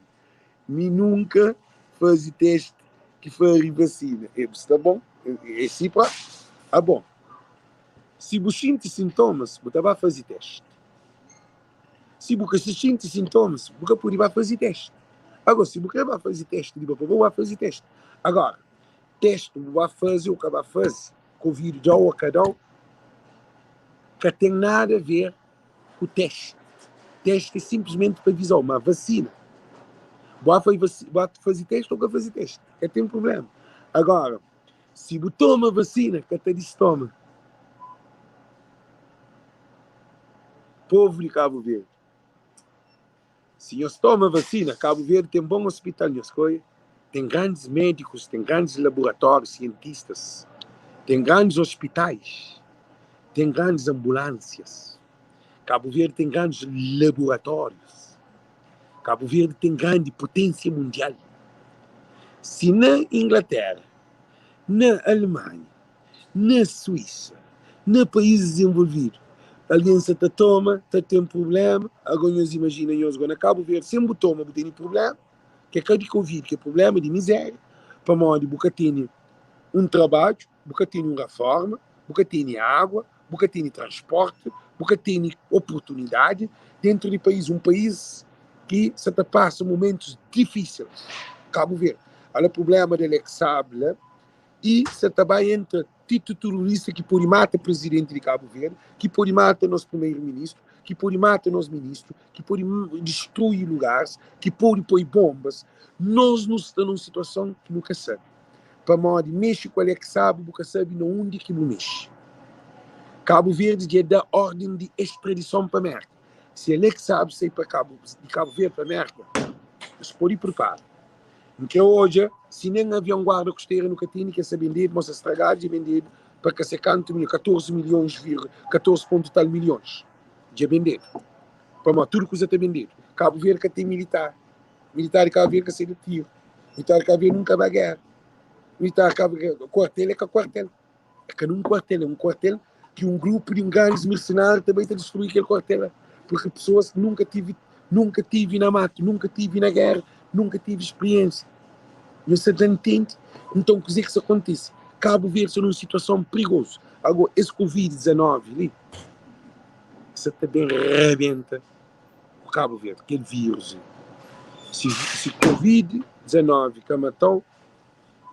Mi nunka fazi testi ki fari vasina. E bu sta bon? E si pa? A bon. Si bu xinti sintomas, bu ta ba fazi testi. Si bu ka si xinti sintomas, bu ka pudi ba fazi testi. Agora, si bu kre ba fazi testi di ba pa bo, ba fazi testi. Agora, testi bu ba fazi ou ka ba fazi, covid dau ou ka dau, ka ten nada a ver ku testi. Testi é sinplismenti pa avizau ma vasina. Bu a fazi testi ou ka fazi testi, ka ten prublema. Agora, si bu toma vasina, ka ta distoma. Povu di Kabu Verdi, si nhos toma vasina, Kabu Verdi ten bon ospital, nhos ka oia? Ten grandis medikus, ten grandis laburatórius, sientistas, ten grandis ospitais, ten grandis anbulansias. Kabu Verdi ten grandis laburatórius. Kabu Verdi ten grandi puténsia mundial. Si na Inglatéra, na Alemanha, na Suísa, na paízis dizenvolvidu, algen sa ta toma, ta ten prubléma, agó nhos imajina nhos go na Kabu Verdi, sen bu toma bu tene prubléma, ki é ka di Covid, ki é prubléma di mizéria, pamodi bu ka tene un trabadju, bu ka tene un raforma, bu ka tene água, bu ka tene transporti, bu ka tene oportunidadi dentru di país, un país ki sa ta pasa mumentus difísil, Kabu Verdi. Ala prublema di Alex Saab la i sa ta bai entra titu tururista ki pode mata prizidenti di Kabu Verdi, ki pode mata nos primeru-ministru, ki pode mata nos ministru, ki pode distrui lugaris, ki pode poi bonbas. Nos nu sta nun situason ki nu ka sabe. Pamodi mexe ku Alex Saab bu ka sabe na undi ki bu mexe. Kabu Verdi dja da orden di extradison pa Merka. Si Alex Saab sai pa Kabu di Kabu Verdi pa Merka, es pode pripara. N kre odja si nen avion guarda kostera nu ka tene, ki es sa bendedu, ma sa stragadu dja bendedu. Pa ka se kantu milhon, 14 milhons virgula, 14 pontu tal milhons dja bendedu. Pamodi tudu kuza ta bendedu. Kabu Verdi ka ten militar. Militar di Kabu Verdi ka sai da tiru. Militar di Kabu Verdi nunka ba géra. Militar di Kabu Verdi, kuartel é ka kuartel. É ka nun kuartel, é un kuartel ki un grupu di un grandis mersenáriu ta bai ta distrui kel kuartel la. Purki pesoas ki nunka tivi, nunka tivi na matu, nunka tivi na géra, nunka tivi spriénsia. Nhos sa ta ntende? Nton, kuzê ki sta kontise? Kabu Verdi sta nun situason prigozu. Ago, es Covid 19 li sa ta ben rabenta ku Kabu Verdi, kel vírus li. Si, si Covid 19 ka mata-u,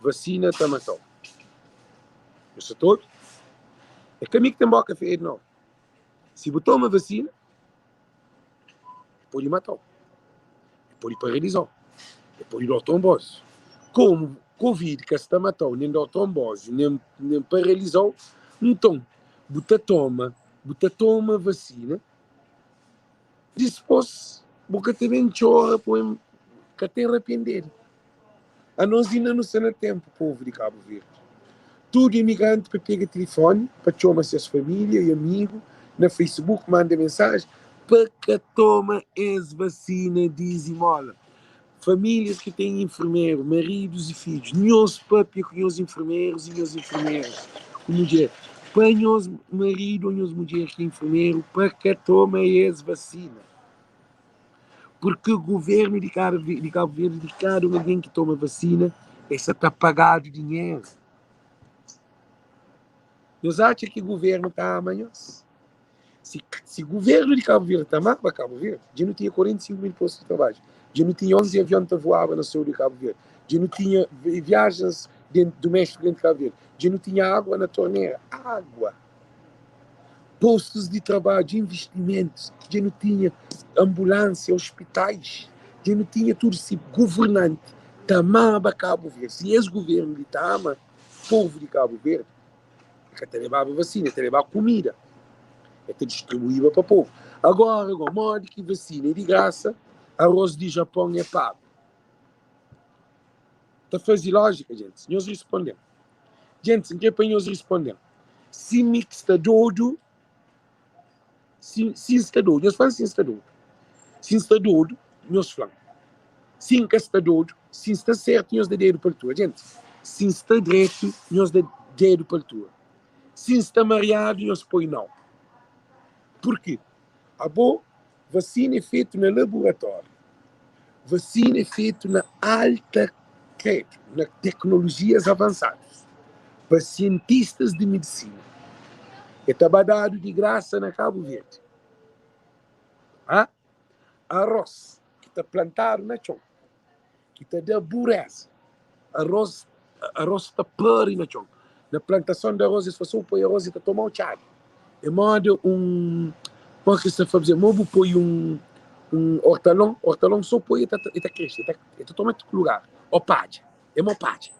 vasina ta mata-u. Nhos sa ta obi? É ka mi ki ten boka fedu, nau. Si bu toma vasina, pode mata-u, pode paraliza-u, pode da-u tronbozi. Komu Covid ka sta mata-u, nen da-u tronbozi, nen, nen paraliza-u, nton bu ta toma, bu ta toma vasina, dispôs bu ka ta ben txora pa ka ten rapendedu. Anos inda nu sta na tenpu, povu di Kabu Verdi. Tudu imigranti pa pega tilifoni pa txoma ses familia i amigu na Facebook, manda mensaji pa ka toma es vasina di zimola. Familias ki ten infermeru, maridus i fidjus, nhos papia ku nhos infermerus i nhos infermeras ku mudjer pa nhos maridu o nhos mudjer ki é infermeru pa ka toma es vasina. Purki guvernu di di Kabu Verdi di kada un algen ki toma vasina e sa ta pagadu dinheru. Nhos atxa ki guvernu ta ama nhos? Si, si guvernu di Kabu Verdi ta amaba Kabu Verdi, dja nu tinha 45 mil postu di trabadju, dja nu tinha 11 avion ta voaba na séu di Kabu Verdi, dja nu tinha viajens doméstiku dentu di Kabu Verdi, dja nu tinha água na tornera, água! postus di trabadju, investimentus, dja nu tinha anbulánsia, ospitais, dja nu tinha tudu. Si governanti ta amaba Kabu Verdi, si es governu li ta ama povu di Kabu Verdi, el ka ta lebaba vasina, el ta lebaba kumida, el ta distribuíba pa povu. Agora, go, modi ki vasina é di grasa, arroz di Japon é pagu? Ta faze lójika, gentis? Nhos responde-m. Gentis, N kre pa nhos responde-m. Si mi ki sta dodu, si, si N sta dodu, nhos fla-m si N sta dodu. Si N sta dodu, nhos fla-m. Si N ka sta dodu, si N sta sertu, nhos da dedu pa altura. Gentis, si N sta dretu, nhos da dedu pa altura. Si N sta mariadu, nhos poi nau. Purki abo, vasina é fetu na laburatóriu. Vasina é fetu na alta kredu, na teknolojias avansadus, pa sientistas di medisina. E ta ba dadu di grasa na Kabu Verdi. Ha? Aros ki ta plantadu na txon, ki ta da bureza. Aros, aros ta pari na txon. Na plantason di aros, es fla, so bu poi aros, e ta toma-u txada. É moda un, mo ki sta fla, mo bu poi un, un ortalon, ortalon so poi e ta, e ta krese, e ta, e ta toma tudu lugar. O padja, é mo padja.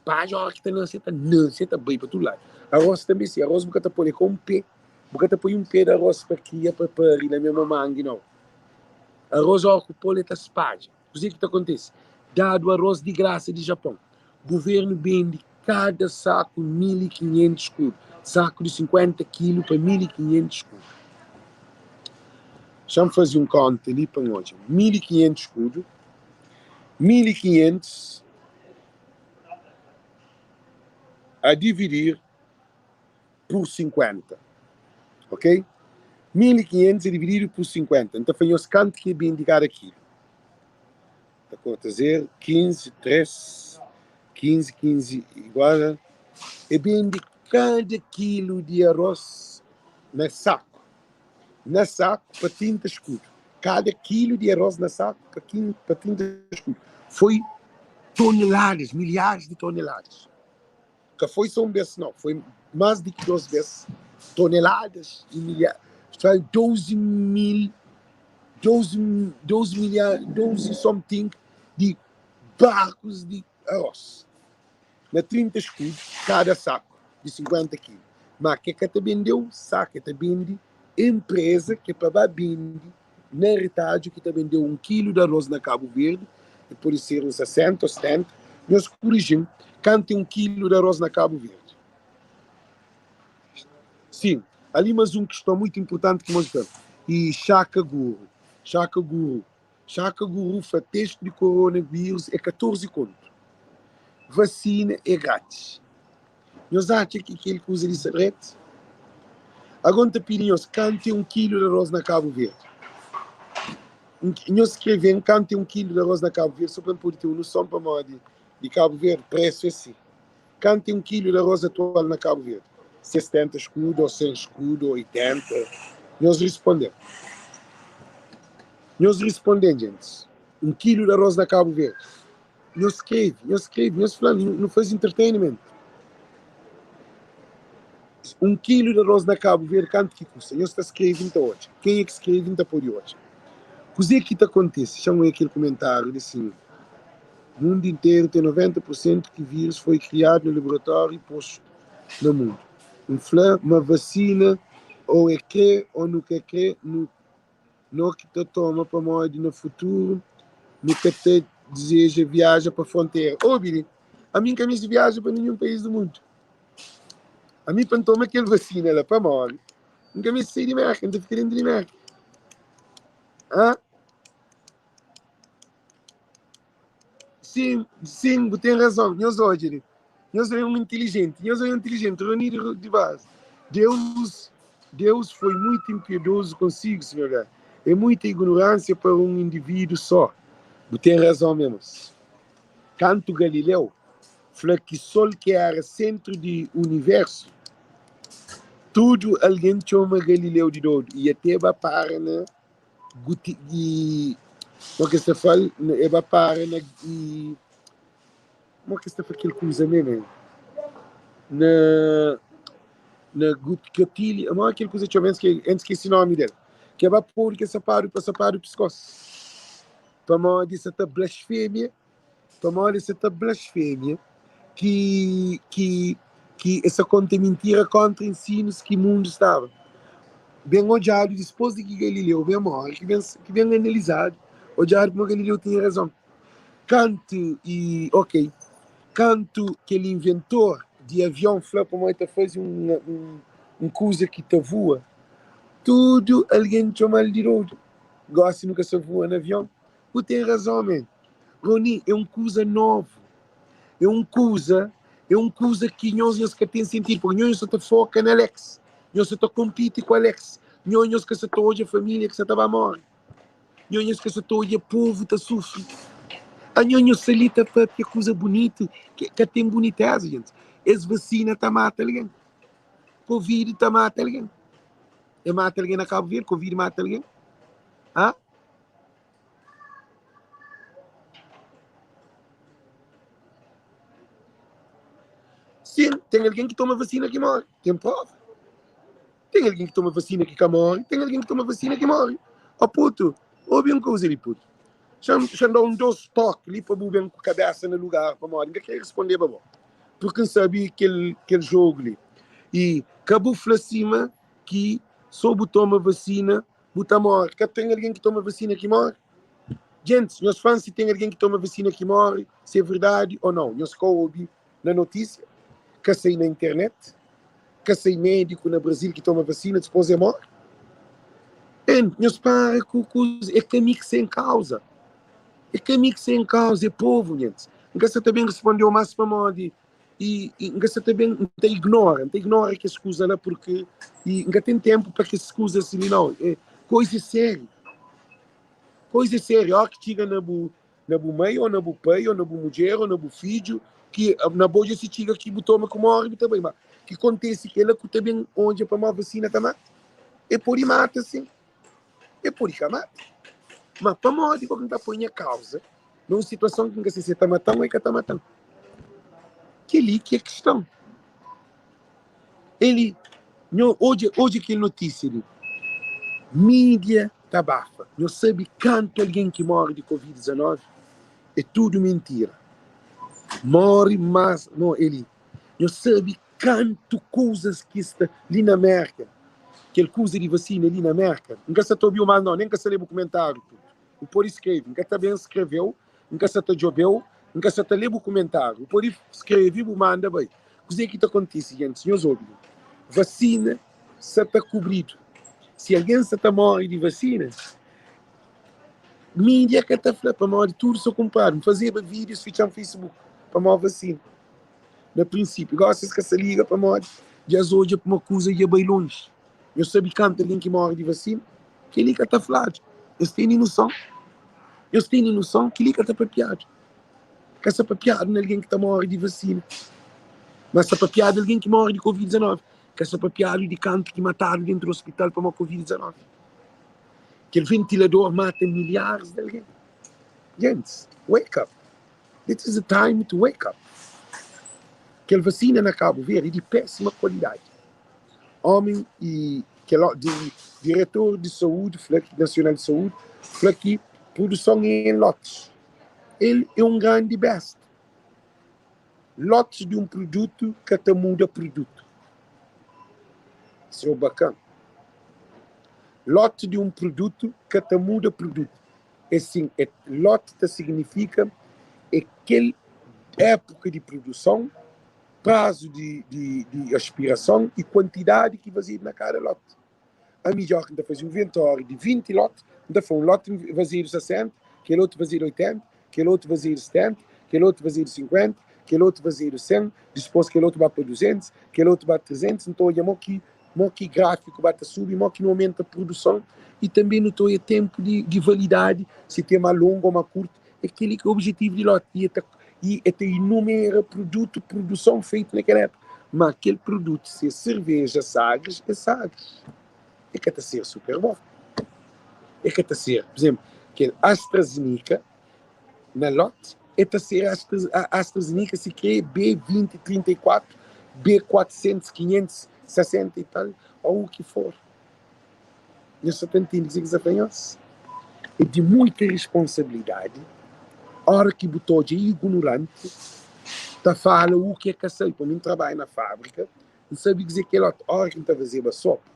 Padja ora ki ta nase, ta nase, ta bai pa tudu ladu. Aros tanbe si, aros bu ka ta poi é ka un pe, bu ka ta poi un pe di aros pa kria, pa pari na mesmu mangi, nau. Aros ora ku pol e ta spadja. Kuzê ki ta kontise? Dadu arroz di grasa di Japon, guvernu bende kada saku 1500 skudu, saku di 50 kilu pa 1500 skudu. Xa-m faze un konta li pa N odja. 1500 skudu, 1500 a dividir pur 50, ok? 1500 é divididu pur 50. N ta fla nhos kantu ki é bende kada kilu. Ta korta 0, 15, 3, 15, 15 igual a. É bende kada kilu di arroz na saku, na saku pa 30 skudu. Kada kilu di arroz na saku pa pa 30 skudu. Foi toneladas, milhares di toneladas. Ka foi só un bes nau, foi más di ki dos bes, toneladas y milha, 12 mil, 12, 12 milha, 12 something di barkus di arroz na 30 eskudu kada saku di 50 kilu. Ma ke ka ta bendeu saku, e ta bende empresa ke pa ba bende na retadju ki ta bendeu un kilu di arroz na Kabu Verdi, e pode ser un 60 ou 70, nhos kuriji-m kantu é un kilu di arroz na Kabu Verdi. Sim, ali mas um questão muito importante que mostra e Chaka Guru, Chaka Guru, Chaka Guru fla teste de coronavírus é 14 conto, vacina é grátis. Nhos atxa ki kel kuza li sta dretu? Agora N ta pidi nhos, kantu é un kilu di arroz na Cabo Verde? Nhos skreve-m kantu é un kilu di arroz na Cabo Verde, só pa N pode ten un noson pamodi di Cabo Verde presu é si. Kantu é un kilu di arroz atual na Cabo Verde? 70 escudo ou 100 escudo ou 80? Nhos responde-m. Nhos responde-m, gentis. Un kilu di arroz na Cabo Verde. Nhos skreve, nhos skreve, nhos fla, nu faze entertainment. Un kilu di arroz na Cabo Verde kantu ki kusta? Nhos ta skreve, N ta odja. Kenha ki skreve, N ta pode odja. Kuzê ki ta kontise? Xa-m oia kel kumentáriu li sin. Mundu interu ten 90 pur sentu ki vírus foi kriadu na laboratóriu i postu na mundu. N fla ma vasina ou é kre ou nu ka kre nu no ki ta toma pamodi na futuru nu ka ta dizeja viaja pa frontera. Obi li, ami N ka meste viaja pa ninhun país di mundu. Ami pa N toma kel vasina la pa móre, N ka meste sai di Merka, N ta fika dentu di Merka. Hã? Sim, sim, bu tem razão. Nhos odja li. Nhos é um inteligente. Nhos é um inteligente. Rony de, de base. Deus, Deus foi muito impiedoso consigo, senhor. É muita ignorância para um indivíduo só. Bu tem razão mesmo. Kantu Galileu fla ki sol ki era sentru di universu, tudu algen txoma Galileu di dodu i ate ba para na guti i mo ki es ta fla-l e ba para na i mo ki es ta fla kel kuza me me na na gut katili mo kel kuza txoma N skese nomi del ke ba podu ke sapadu pa sapadu piskos pamodi sa ta blasfemia pamodi sa ta blasfemia ki ki ki es sa konta mintira kontra ensinus ki mundu staba ben odjadu dispôs di ki Galileu ben móre ki ben ki ben analizadu odjadu kuma Galileu tinha razon kantu i ok kantu kel inventor di avion fla pamodi ta faze un un un kuza ki ta voa tudu algen txoma-l di dodu gosi nu ka sa voa na avion Bu tem razão man. Rony é um kuza novo. É um kuza, é um kuza ki nhos nhos ka tem sentido, porque nhos nhos sa ta foca na Alex. Nhos sa ta compete ku Alex. Nhos nhos ka sa ta odja família ki sa ta ba morre. Nhos nhos ka sa ta odja povo ta sufri. A nhos nhos sa li ta papia kuza bonito, ki ka tem boniteza, gente. Es vacina ta mata alguém. Covid ta mata alguém. E mata alguém na Cabo Verde, Covid mata alguém. Hã? Sim, tem alguém que toma vacina que morre. Tem prova. Tem alguém que toma vacina que ka morre. Tem alguém que toma vacina que morre. Ó puto, ouve um coisa ali, puto. Xa-m da un dos toki li pa bu ben ku kabesa na lugar pamodi N ka kre respondeba bo. Porque N sabe kel, kel jogo li. E ka bu fla sima ki so bu toma vacina Bu ta móre. Ka ten algen ki toma vasina ki móre? Gentis, nhos fla-m si ten algen ki toma vasina ki móre, si é verdadi ô nau. Nhos ka obi na notísia? Ka sai na internet? Ka sai médiku na Brazil ki toma vasina dipôs é móre? En, nhos para ku kuza. É ka mi ki sta en kauza. É ka mi ki sta en kauza, é povu, gentis. N ka sa ta ben responde-u más pamodi i i N ka sa ta ben, N ta ignora, N ta ignora kes kuza la purki i N ka ten ténpu pa kes kuza si li nau. É koiza sériu, koiza sériu. Óki txiga na bu na bu mai ô na bu pai ô na bu mudjer ô na bu fidju ki na bo dja si txiga ki bu toma ku móre bu ta bai. Ma ki kontese kel-la ku ta ben odja pamodi vasina ta mata? E pode mata sin, e pode ka mata. Ma pamodi bo ki N ta poi nha kauza na un situason ki N ka sabe si e ta mata-m ô e ka ta mata-m? Kel-li ki é kiston. Eli, nho odja, odja kel notísia li. Mídia ta bafa. Nho sabe kantu algen ki móre di Covid-19? É tudu mintira. Móre más, no, Eli, nho sabe kantu kuzas ki sta li na Mérka, kel kuza di vasina li na Mérka? N ka sa ta obi-u más, nau, nen N ka sa lé bu kumentáriu tudu. Bu pode skrebe, N ka ta ben skrebe-u, N ka sa ta djobe-u, N ka sa ta lé bu kumentáriu. Bu pode skrebe, bu manda bai. Kuzê ki ta kontise, gentis? Nhos obi li. Vasina. sa ta kubridu. Si algen sa ta móre di vasina, mídia ka ta fla pamodi tudu sta kunpradu. N fazeba vídius fitxa-m Facebook pamodi vasina. Na prinsípiu, gósi es ka sa liga pamodi dja es odja ma kuza dja bai lonji. Nhos sabe kantu algen ki móre di vasina? Kel-li ka ta fladu. Nhos tene noson? Nhos tene noson? Kel-li ka ta papiadu. Ka sta papiadu na algen ki ta móre di vasina, ma sta papiadu algen ki móre di Covid-19. Ka sta papiadu di kantu ki matadu dentu di ospital pamodi Covid-19. Kel ventilador mata milharis di algen. Gentis, wake up! This is the time to wake up! Kel vasina na Kabu Verdi é di pésima kualidadi. Omi i kel di diretor di saúdi fla ki nasional di saúdi fla ki produson é en lotis. El é un grandi besta. Lotis di un produtu ka ta muda produtu. Seu bakan. Lote di un produtu ka ta muda produtu. É sin, é lote ta signifika é kel épuka di produson, prazu di, di, di aspirason y kuantidadi ki fazedu na kada lote. Ami dja ki N ta faze inventóriu di 20 lote, N ta fla un lote fazedu 60, kel otu fazedu 80, kel otu fazedu 70, kel otu fazedu 50, kel otu fazedu 100, dispôs kel otu ba pa 200, kel otu ba 300, N ta odja mo ki mo ki gráfiku ba ta subi, mo ki nu omenta produson y tanbe nu ta odja tenpu di di validadi, si ten ma longu ô ma kurtu. É kel-li ki é objetivu di lote y e ta y e ta inumera produtu, produson feitu na kel épuka. Ma kel produtu si é serveja Sagres, é Sagres. E ka ta ser Super Bock. E ka ta ser, pur izenplu, kel AstraZeneca na lote, e ta ser AstraZeneca si kre B20, 34, B400, 560 y tal, ou u ki for. Nhos sa ta ntende kuzê ki N sa fla nhos? É di muita responsabilidadi ora ki bu ta odja ignoranti ta fala u ki é ka sabe. Pa mi, N trabadja na fábrika, N sabe kuzê ki é lote. Ora ki N ta fazeba sopa,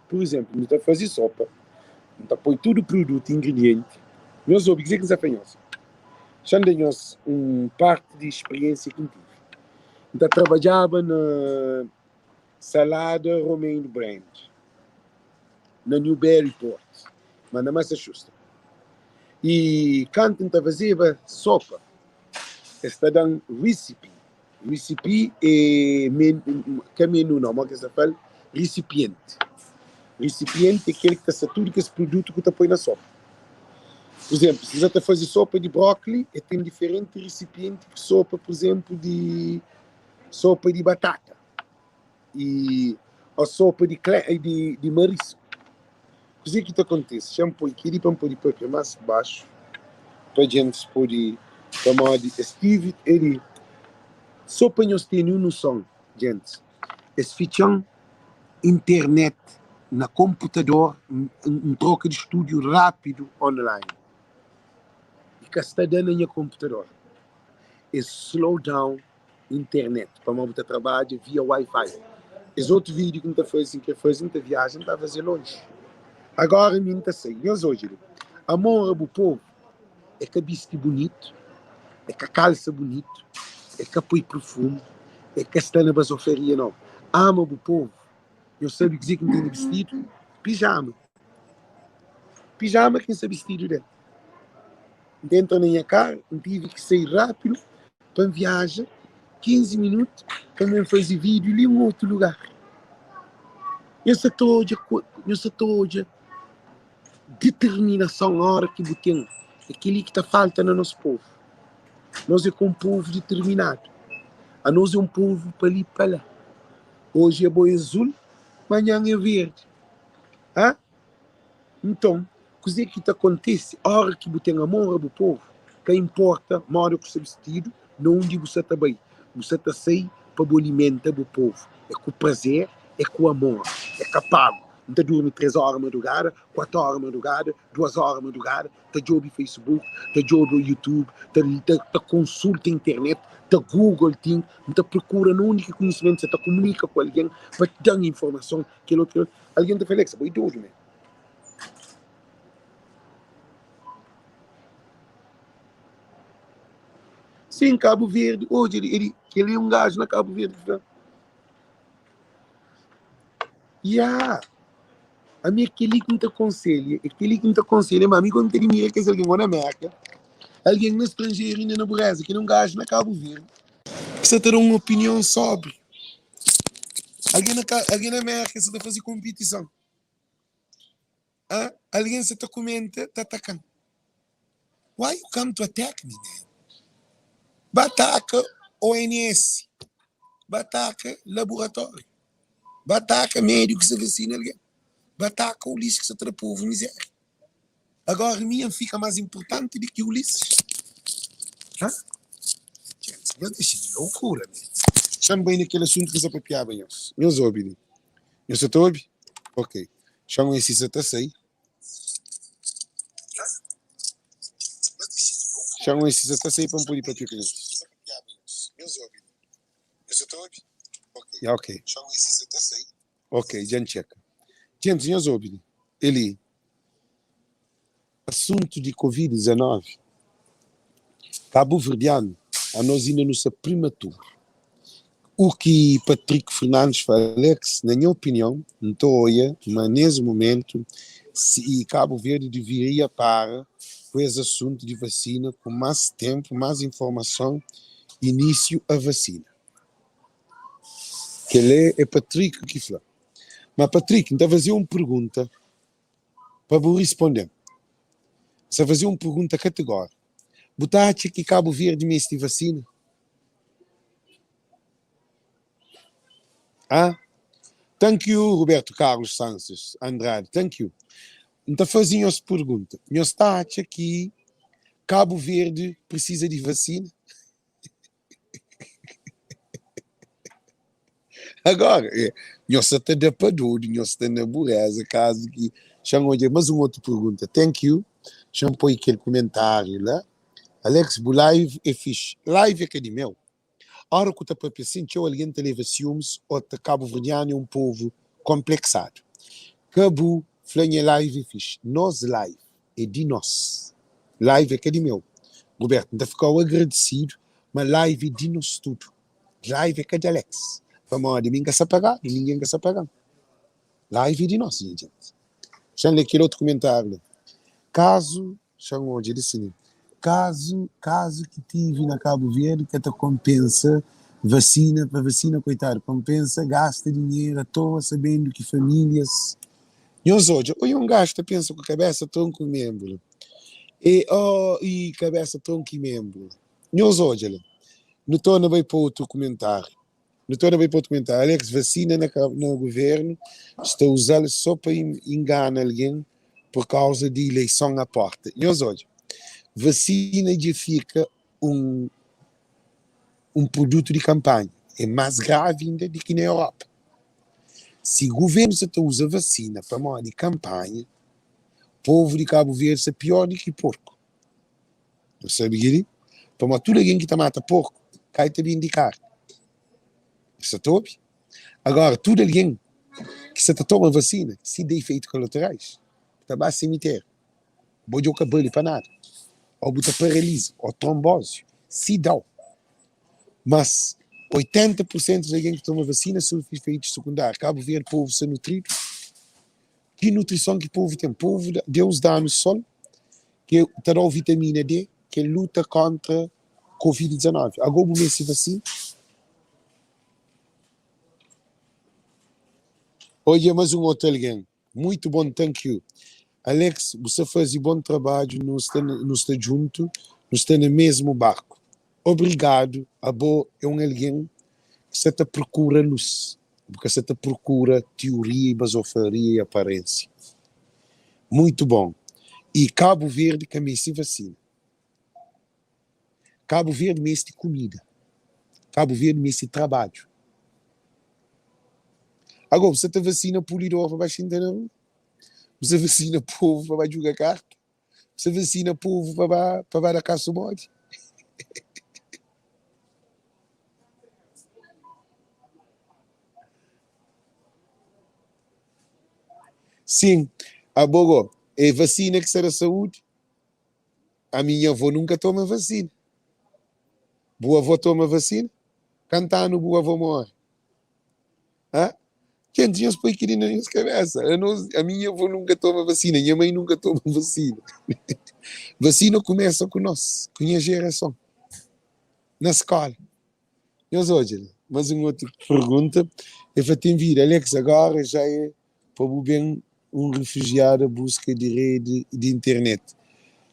pur izénplu, nu ta faze sopa, N ta poi tudu produtu, ingridienti. Nhos obi kuzê ki N sa fla nhos. Xa N da nhos un parti di spiriénsia ki N tive. N ta trabadjaba na Salada Romaine Brand na Newburyport, ma na Massachusetts. I kantu N ta fazeba sopa, es ta da-m recipe. Recipe é ka menu nau, ma ki es ta fla-l risipienti. Risipienti é kel ki ta sta tudu kes produtu ki bu ta poi na sopa. Pur izénplu, si bu ta faze sopa di brókoli, el ten diferenti risipienti ki sopa, pur izénplu, di sopa di batata. i o sopa di di di marisku. Kuzê ki ta kontise? Xa-m poi kel-li pa N pode papia más baxu pa djentis pode pamodi es tive el Sô pa nhos tene un noson, djentis, es fitxa-m internet na konputador, N troka di stúdiu rápidu online i ka sta da na nha konputador. Es slow down internet pamodi bu ta trabadja via wifi es otu video ki N ta faze si N kre faze N ta viaja N ta faze lonji agora mi N ta sai nhos odja li amor a bu povu é ka bisti bunitu é ka kalsa bunitu é ka poi perfume é ka sta na bazofaria nau ama bu povu nhos sabe kuze ki N tene bistidu pijama pijama ki N sta bistidu del N ta entra na nha karu N tive ki sai rapidu Pa N viaja 15 minutu pa N ben faze vídiu li un otu lugar. Nhos sa ta odja nhos sa ta odja diterminason óra ki bu ten. É kel-li ki ta falta na nos povu. Nos é ka un povu diterminadu. Anos é un povu pa li pa la. Oji abo é azul, manhan é verdi. Hã? Nton, kuzê ki ta kontise óras ki bu ten amor a bu povu? Ka inporta modi ku sta bistidu, na undi bu sta ta bai, bu sta ta sai pa bu alimenta bu povu. É ku prazer, é ku amor, é ka pagu. N ta durmi 3 óra madrugada, 4 óra madrugada, 2 óra madrugada, ta djobe Facebook, ta djobe YouTube, ta, ta, ta konsulta internet, ta Google ting, N ta prokura na undi ki konhisimentu sta, ta komunika ku algen pa da-m informason, kel otu, kel otu. Algen ta fla, Alexa, bo é dodu mé. Sim, Cabo Verde, hoje ele, ele, ele é um gajo na Cabo Verde que fla. Ya! Ami é kel-li ki N ta konselha, é kel-li ki N ta konselha, ma ami gosi N ta dimira kes algen ô na Mérka, algen na stranjeru inda na bureza, ki é un gaju na Kabu Verdi ki sa ta da un opinion sobri algen na algen na Mérka sa ta faze konpitison, a algen sa ta kumenta ta ataka-m. Why you come to attack me man? Ba ataka ONS, ba ataka laboratório, ba ataka médiku ki sta vasina algen, ba ataka Ulisses ki sta ta da povu mizéria. Agora mi N fika más inportanti di ki Ulisses? Ha? Nhos dexa di loucura man. Xa-m bai na kel asuntu ki N sta papiaba nhos. Nhos obi li. Nhos sa ta obi? Ok. Xa-m obi si sa ta sai. Xa-m obi si sa ta sai pa N pode papia ku nhos. Ya, ok. Ok, dja N txeka. Djentis, nhos obi li. Eli, asuntu di Covid 19, kabuverdianu, anos inda nu sta primaturu. U ki Patrick Fernandes fla, Alex, na nha opinion, N ta oia ma nes mumentu si Kabu Verdi deveria para ku es asuntu di vasina ku mas tenpu, mas informason, inisiu a vasina. Kel-li é Patrick ki fla. Ma Patrick, N ta faze-u un pergunta pa bu risponde-m. N sta faze-u un pergunta kategóriku. Bu ta atxa ki Kabu Verdi meste vasina? Ah? Thank you, Roberto Carlos Sanches Andrade. Thank you. N ta faze nhos pergunta. Nhos ta atxa ki Kabu Verdi precisa di vasina? Agora, eh, nhos sa ta da pa dodu, nhos sta na bureza, kazu ki xa-m odja mas un otu pergunta. Thank you. Xa-m poi kel kumentáriu la. Alex, bu live é fixe. Live é ka di meu. Ora ku ta papia sin, txeu algen ta leva siumis o ta Kabuverdianu é un povu konpleksadu. Ka bu fla nha live é fixe. Nos live é di nos. Live é ka di meu. Roberto, N ta fika-u agradesidu, ma live é di nos tudu. Live é ka di Alex. Pamodi mi N ka sa pagadu, ningen ka sa paga-m. Live é di nos, nha djenti. Xa-m lé kel otu kumentáriu la. Kazu Xa-m odja di si li. Kazu, kazu ki tivi na Kabu Verdi ka ta konpensa vasina pa vasina koitadu, konpensa gasta dinheru a toa sabendu ki familias. Nhos odja, oi un gaju ta pensa ku kabesa tronku i membru e oh i kabesa tronku i membru. Nhos odja la. Nu torna bai pa otu kumentariu. Nu torna bai pa otu kumentariu. Alex, vasina na na guvernu sta uzal so pa ingana algen por kauza di ileison a porta. Nhos odja, vasina dja fika un un produtu di kanpanha. É mas gravi inda di ki na Europa. Si guvernu sa ta uza vasina pamodi kanpanha, povu di Kabu Verdi sta pior di ki porku. Nu sabe kel-li pamodi tudu algen ki ta mata porku kai ta bende karni. Nu sa ta obi? Agora, tudu algen ki sa ta toma vasina, si da ifeitu kolaterais, bu ta ba simiteriu, bo dja bu ka bali pa nada, o bu ta paraliza, o trombozi, si da-u. Mas 80 pur sentu di algen ki toma vasina sufri ifeitus sekundariu. Kabu Verdi, povu sta nutridu. Ki nutrison ki povu ten? Povu, Deus da-nu sol ki ta da-u vitamina D ki luta kontra Covid 19. Ago bu meste vasina? Odja mas un otu algen. Muito bom thank you. Alex bu sta fazi bom trabadju nu sta nu sta djuntu nu sta na mesmu barku. Obrigado abo é un algen ki sta ta prokura luz bu ka sta ta prokura teoria e bazofaria e aparensia. Muito bom. E Cabo Verde ka meste vacina. Cabo Verde meste kumida. Cabo Verde meste trabadju. Agora, bu sa ta vacina pulidor pa ba xinta na rua? Bu sa vacina povu pa ba djuga karta? Bu sa vacina povu pa ba pa ba da kasu bodi? Sim, abo go, é vacina ki sa da saúde? Ami nha avó nunka toma vasina. Bu avó toma vasina? Kantu anu bu avó móre? Ha? Gente, nhos poi kel-li na nhos kabésa. Anos, ami nha avó nunka toma vasina, nha mai nunka toma vasina. Vasina kumesa ku nos, ku nha jerason, na skóla. Nhos odja li, mas un otu pergunta. El fla, ten vida, Alex, agora já é pa bu ben un refugiado a buska di redi di internet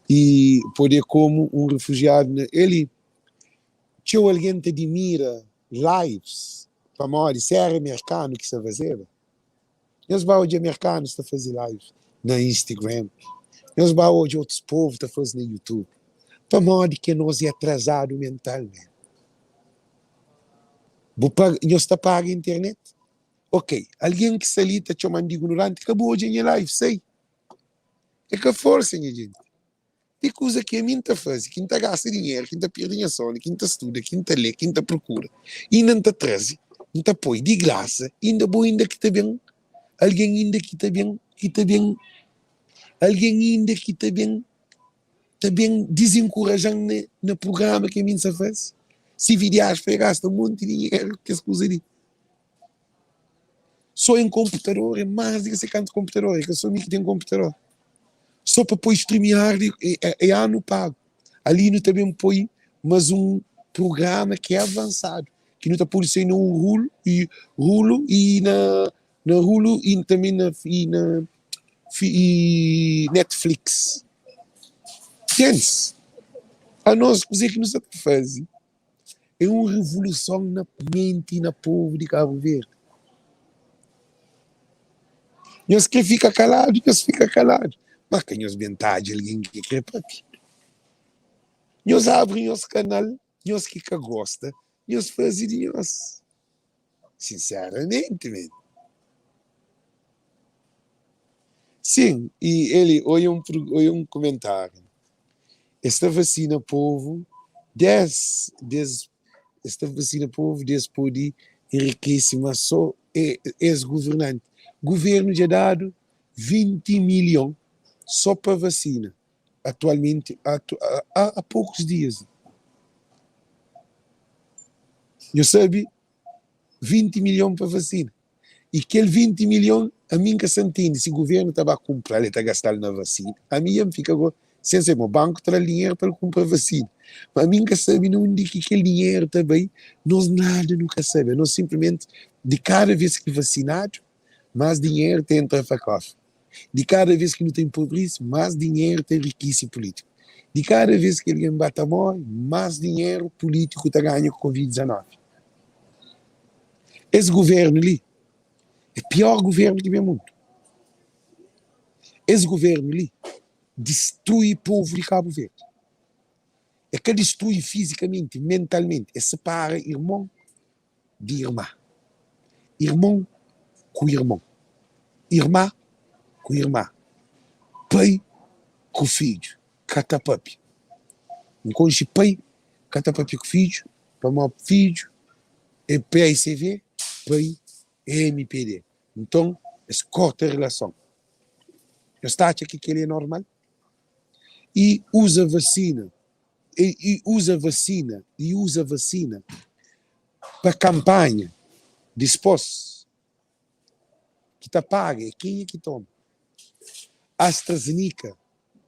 e pode komu un refugiado na el txeu algen ta dimira lives pamodi se era merkanu ki sta fazeba nhos ba odja merkanus ta faze live na instagram nhos ba odja otus povu ta faze na youtube pamodi ki anos é atrasadu mentalmente bu paga nhos ta paga internet ok algen ki sta li ta txoman di ignoranti ka bu odja nha live sai é ka forsa nha jenti. Ti kuza ki ami N ta faze, ki N ta gasta dinheru, ki N ta perde nha sonu, ki N ta studa, ki N ta lé, ki N ta prokura, inda N ta traze, N ta poi di grasa, inda bo inda ki ta ben, algen inda ki ta ben, ki ta ben, algen inda ki ta ben, ta ben dizenkuraja-m na na prugrama ki ami N sa faze. Si vidias pa e gasta un monti dinheru ku kes kuza li. Só em konputador é más di ki se kantu konputador, é ka só mi ki ten konputador. Só pa poi StreamYard é anu pagu. Ali nu ta ben poi mas un prugrama ki é avansadu, ki nu ta pode sai na un rulu i rulu i na na rulu i tanbe na i na i Netflix. Gentis, anos kuzê ki nu sta ta faze? É un revoluson na menti na povu di Kabu Verdi. Nhos kre fika kaladu, nhos fika kaladu. Má ka nhos ben tadja algen ki kre papia. Nhos abri nhos kanal, nhos ki ka gosta, nhos faze di nhos. Sinseramenti men. Sin, i eli oia un oia un kumentariu. Es ta vasina povu des des es ta vasina povu des pode enrikese ma so es guvernanti. Guvernu dja dadu 20 milhon so pa vasina atualmenti atu a a pokus dias. Nhu sabe 20 milhon pa vasina i kel 20 milhon ami N ka sa ntende si guvernu ta ba kunpra-l el ta gasta-l na vasina ami dja N fika go sen sabe ma banku tra-l dinheru pa el kunpra vasina ma ami N ka sabe na undi ki kel dinheru ta bai nos nada nu ka sabe anos sinplimenti di kada ves ki vasinadu mas dinheru ta entra pa kofri di kada ves ki nu ta enpobrisi mas dinheru ta enrikisi pulitiku di kada ves ki algen ba ta more mas dinheru pulitiku ta ganha ku covid 19 es guvernu li é pior guvernu ki ben mundu es guvernu li distrui povu di Kabu Verdi é ka distrui fizikamenti mentalmenti é separa irmon di irma, irmon ku irmon, irma ku irma, pai ku fidju ka ta papia. N konxe pai ka ta papia ku fidju pamodi fidju é PAICV, pai é MPD. Nton es korta rilason. Nhos ta atxa ki kel-li é normal? I uza vasina i uza vasina i uza vasina pa kanpanha dispos ki ta paga é kenha ki toma AstraZeneca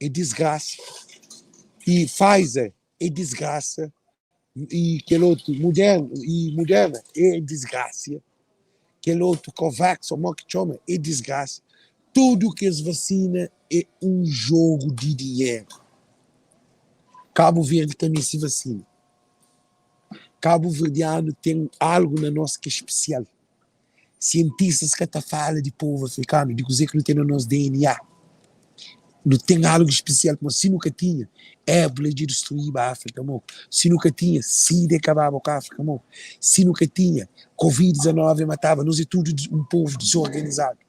é disgrasa i Pfizer é disgrasa i kel otu Moderna i Moderna é disgrasia kel otu Covax ou mo ki txoma é disgrasa tudu kes vasina é un jogu di dinheru Kabu Verdi ka meste vasina Kabu Verdianu ten algu na nos ki é spesial Sientistas ka ta fala di povu afrikanu, di kuzê ki nu ten na nos DNA. Nu ten algu spesial, pamodi si nu ka tinha, Ébola dja distruíba Áfrika moku. Si nu ka tinha, Sida e kababa ku Áfrika moku. Si nu ka tinha, Covid 19 mataba. Nos é tudu un povu dizorganizadu.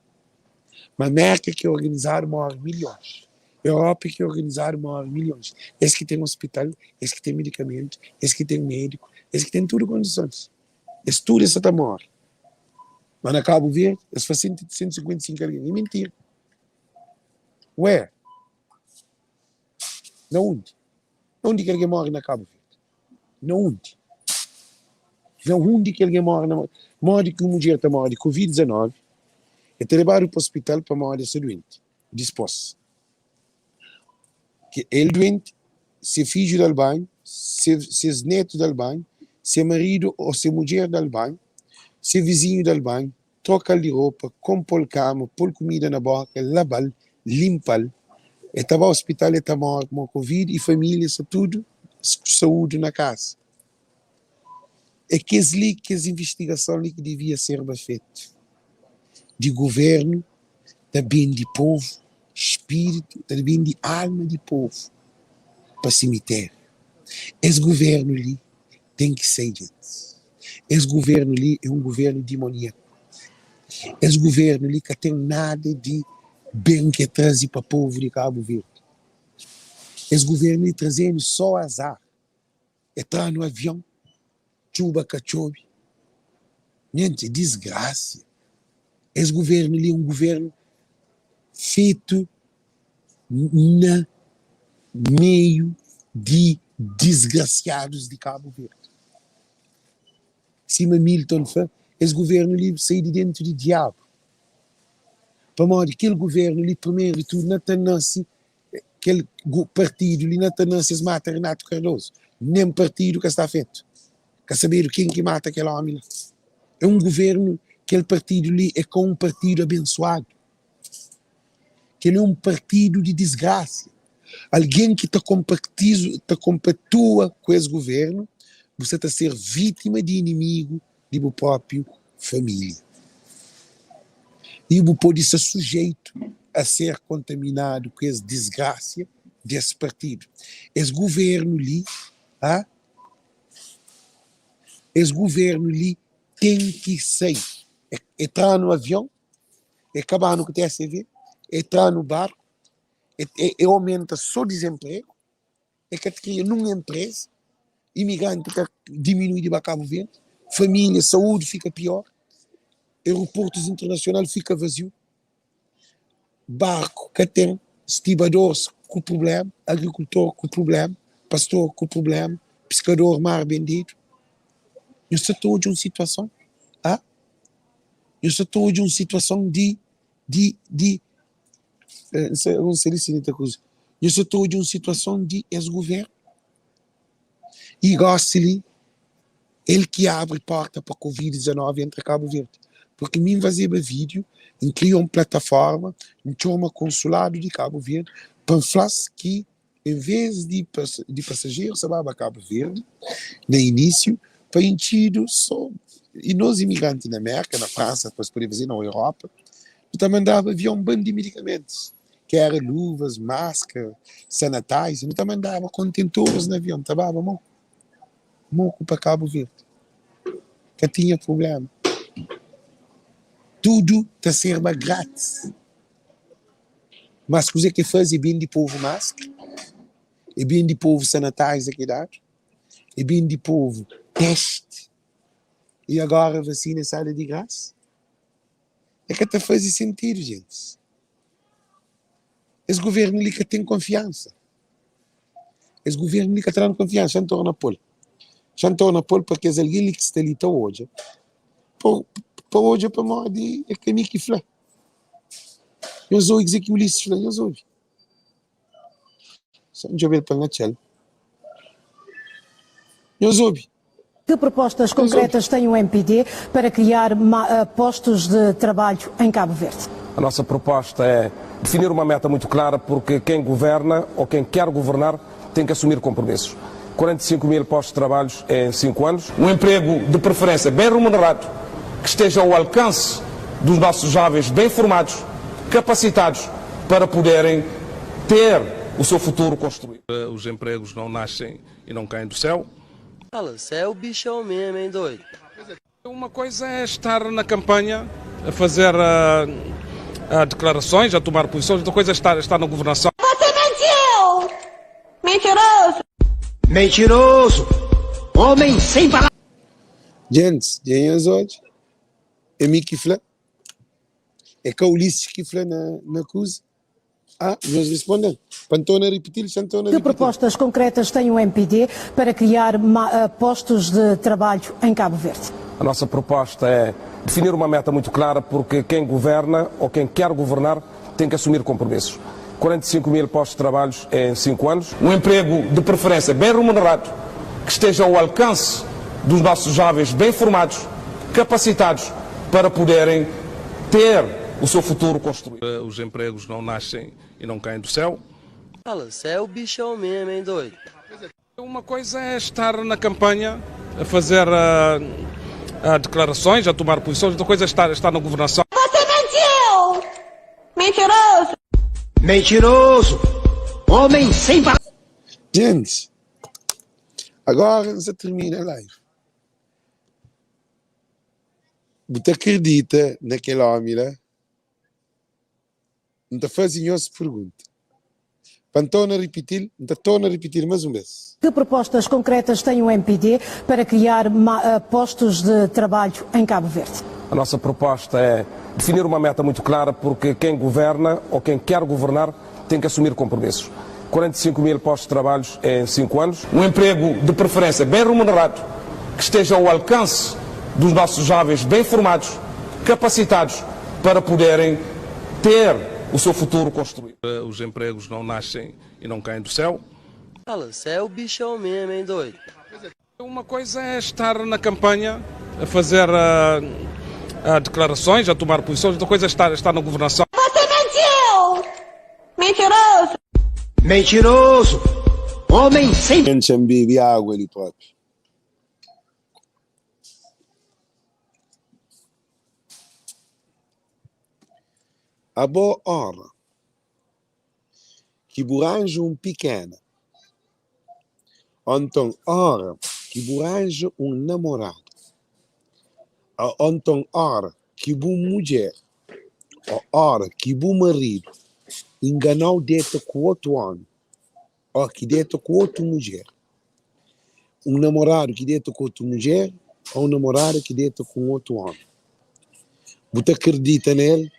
Ma Mérka ki é organizadu móre milhons. Europa ki é organizadu móre milhons. Es ki ten ospital, es ki ten medikamentu, es ki ten médiku, es ki ten tudu kondisons. Es tudu es sa ta móre. Ma na Kabu Verdi es fla 155 algen. É mintira. Where? Na undi? Na undi ki algen móre na Kabu Verdi? Na undi? Na undi ki algen móre na Modi ki un mudjer ta móre di Covid-19? E ta lebadu pa ospital pamodi e sta duenti. Dispos ki el duenti, se fidju da-l banhu, se ses netu da-l banhu, se maridu o se mudjer da-l banhu, se vizinhu da-l banhu, troka-l di ropa, konpo-l kama, pô-l kumida na boka, laba-l, linpa-l, e ta ba ospital e ta more pamodi covid i familia sta tudu ku saudu na kasa. É kes li, kes invistigason li ki divia serba fetu di guvernu ta bende povu spiritu, ta bende alma di povu pa simiteriu. Es guvernu li ten ki sai djentis. Es guvernu li é un guvernu dimoniaku. Es guvernu li ka ten nada di ben ki e traze pa povu di Kabu Verdi. Es guvernu li traze-nu so azar. E tra-nu avion, txuba ka txobe. Nenti, é disgrasia. Es guvernu li é un guvernu fetu na meiu di disgrasiadus di Kabu Verdi. Sima Milton fla, es guvernu li sai di dentu di diabu. Pamodi kel guvernu li, primeru di tudu, na ta nase kel partidu li na ta nase es mata Renato Cardoso. Nen partidu ka sta fetu. Ka sabedu ken ki mata kel omi la. É un guvernu, kel partidu li é ka un partidu abensuadu. Kel é un partidu di disgrasia. Algen ki ta konpatiza, ta konpatua ku es guvernu, bu sa ta ser vitima di inimigu di bu propi familia. I bu pode sta sujeitu a ser kontaminadu ku es disgrasia des partidu. Es guvernu li, ha? Es guvernu li ten ki sai. E tra-nu avion, e kaba-nu ku TSV, e tra-nu barku, e aumenta so dizenpregu, e ka ta kria nun enpreza, imigranti ta diminui di ba Kabu Verdi, familia, saúdi fika pior, aeroportus internasional fika vaziu, barku ka ten, stibadoris ku prublema, agrikultor ku prublema, pastor ku prublema, piskador mar bendidu. Nhos sa ta odja un situason, ha? Nhos sa ta odja un situason di, di, di, N sa li si N ta kuza. Nhos sa ta odja un situason di es guvernu. I gosi li, el ki abri porta pa Covid 19 entra Kabu Verdi. Purki mi N fazeba vídiu, N kria un plataforma, N txoma konsuladu di Kabu Verdi pa N fla-s ki en vez di di pasajerus ta baba Kabu Verdi na inísiu pa intxidu so i nos imigranti na Merka, na Fransa pa es pode faze na Europa, nu ta mandaba avion ban di midikamentus ki era luvas, maskra, sanitizer, nu ta mandaba kontentoris na avion ta baba moku, moku pa Kabu Verdi ka tinha prublema tudu ta serba gratis. Mas kuzê ki e faze? E bende povu maskra, e bende povu sanitizer ki dadu, e bende povu testi i agora vasina sta da di grasa? E ka ta faze sentidu gentis. Es guvernu li ka ten konfiansa. Es guvernu li ka ta da-nu konfiansa. Xa N torna pô-l. Xa N torna pô-l pa kes algen li ki sta li ta odja, pa odja pamodi é ka mi ki fla. Nhos obi kuzê ki Ulisses fla? Nhos obi. Só N djobe-l pa N atxa-l. Nhos obi. Que propostas concretas tem o MPD para criar postos de trabalho em Cabo Verde? A nossa proposta é definir uma meta muito clara, porque quem governa ou quem quer governar tem que assumir compromissos. 45 mil postos de trabalho em 5 anos. Um emprego de preferência bem remunerado, que esteja ao alcance dos nossos jovens bem formados, capacitados para poderem ter o seu futuro construído. Os empregos não nascem e não caem do céu. Fala, cê é o bichão mesmo, hein, doido? Uma coisa é estar na campanha a fazer uh, declarações, a tomar posições, outra coisa é estar, estar na governação. Você mentiu! Mentiroso! Mentiroso! Homem sem palavras! Gentis, dja nhos odja? É mi ki fla? É ka Ulisses ki fla na, na kuza? Ah, nhos responde-m. Pa N torna ripiti-l, xa N torna Que ripiti-l. propostas concretas tem o MPD para criar postos de trabalho em Cabo Verde? A nossa proposta é definir uma meta muito clara, porque quem governa ou quem quer governar tem que assumir compromissos. 45 mil postos de trabalho em 5 anos. Um emprego de preferência bem remunerado, que esteja ao alcance dos nossos jovens bem formados, capacitados para poderem ter o seu futuro construído. Os empregos não nascem e não caem do céu. Fala, você é o bichão mesmo, hein, doido? Uma coisa é estar na campanha a fazer uh, declarações, a tomar posições, outra coisa é estar, estar na governação. Você mentiu! Mentiroso! Mentiroso! Homem sem palavras! Gente, agora você termina a live. Bu ta acredita naquele homem lá? N ta faze nhos pergunta. Pa N torna ripiti-l, N ta torna ripiti-l más un bês. Que propostas concretas tem o MPD para criar postos de trabalho em Cabo Verde? A nossa proposta é definir uma meta muito clara, porque quem governa ou quem quer governar tem que assumir compromissos. 45 mil postos de trabalho em 5 anos. Um emprego de preferência bem remunerado, que esteja ao alcance dos nossos jovens bem formados, capacitados para poderem ter o seu futuro construído. Os empregos não nascem e não caem do céu. Fala, você é o bichão mesmo, hein, doido? Uma coisa é estar na campanha a fazer uh, declarações, a tomar posições, outra coisa é estar, estar na governação. Você mentiu! Mentiroso! Mentiroso! Homem sem. Gente, bebe água ali próprio. Abo ora ki bu ranja un pikena O nton ora ki bu ranja un namorada O nton ora ki bu mudjer O ora ki bu maridu ingana-u deta ku otu omi O ki deta ku otu mudjer Un namoradu ki deta ku otu mudjer O un namorada ki deta ku un otu omi Bu ta kridita na el?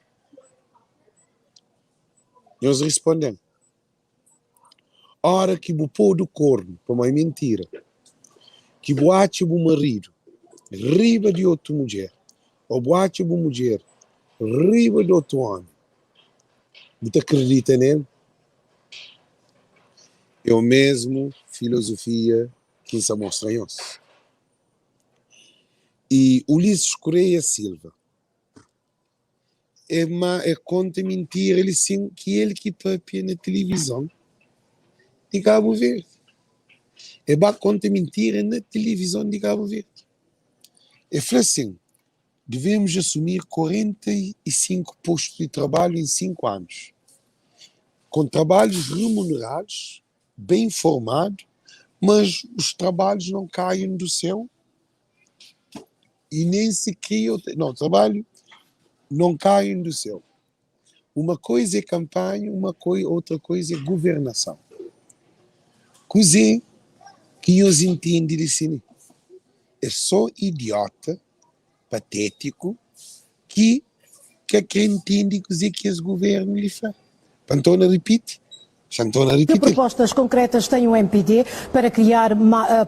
Nhos risponde-m, Óra ki bu podu kornu, pamodi é mintira, ki bu atxa bu maridu riba di otu mudjer, ô bu atxa bu mudjer riba di otu ómi, bu ta kridita na el? É omésmu filozofia ki N sta mostra nhos. I Ulisses Correia Silva. É ma é konta mintira li sin ki el ki papia na tilivizon di Kabu Verdi. É ba konta mintira na tilivizon di Kabu Verdi. É fla sin, devemos assumir 45 postos de trabalho em 5 anos, com trabalhos remunerados, bem formados, mas os trabalhos não caem do céu e nem se cria, não, trabalho não caem do céu. Uma coisa é campanha, uma coi, outra coisa é governação. Kuzê ki nhos intende di si? É só idiota, patético, ki ka kre intende kuzê ki es governo li fla. Pa N torna ripiti, xa N torna Que ripiti-l. propostas concretas tem o MPD para criar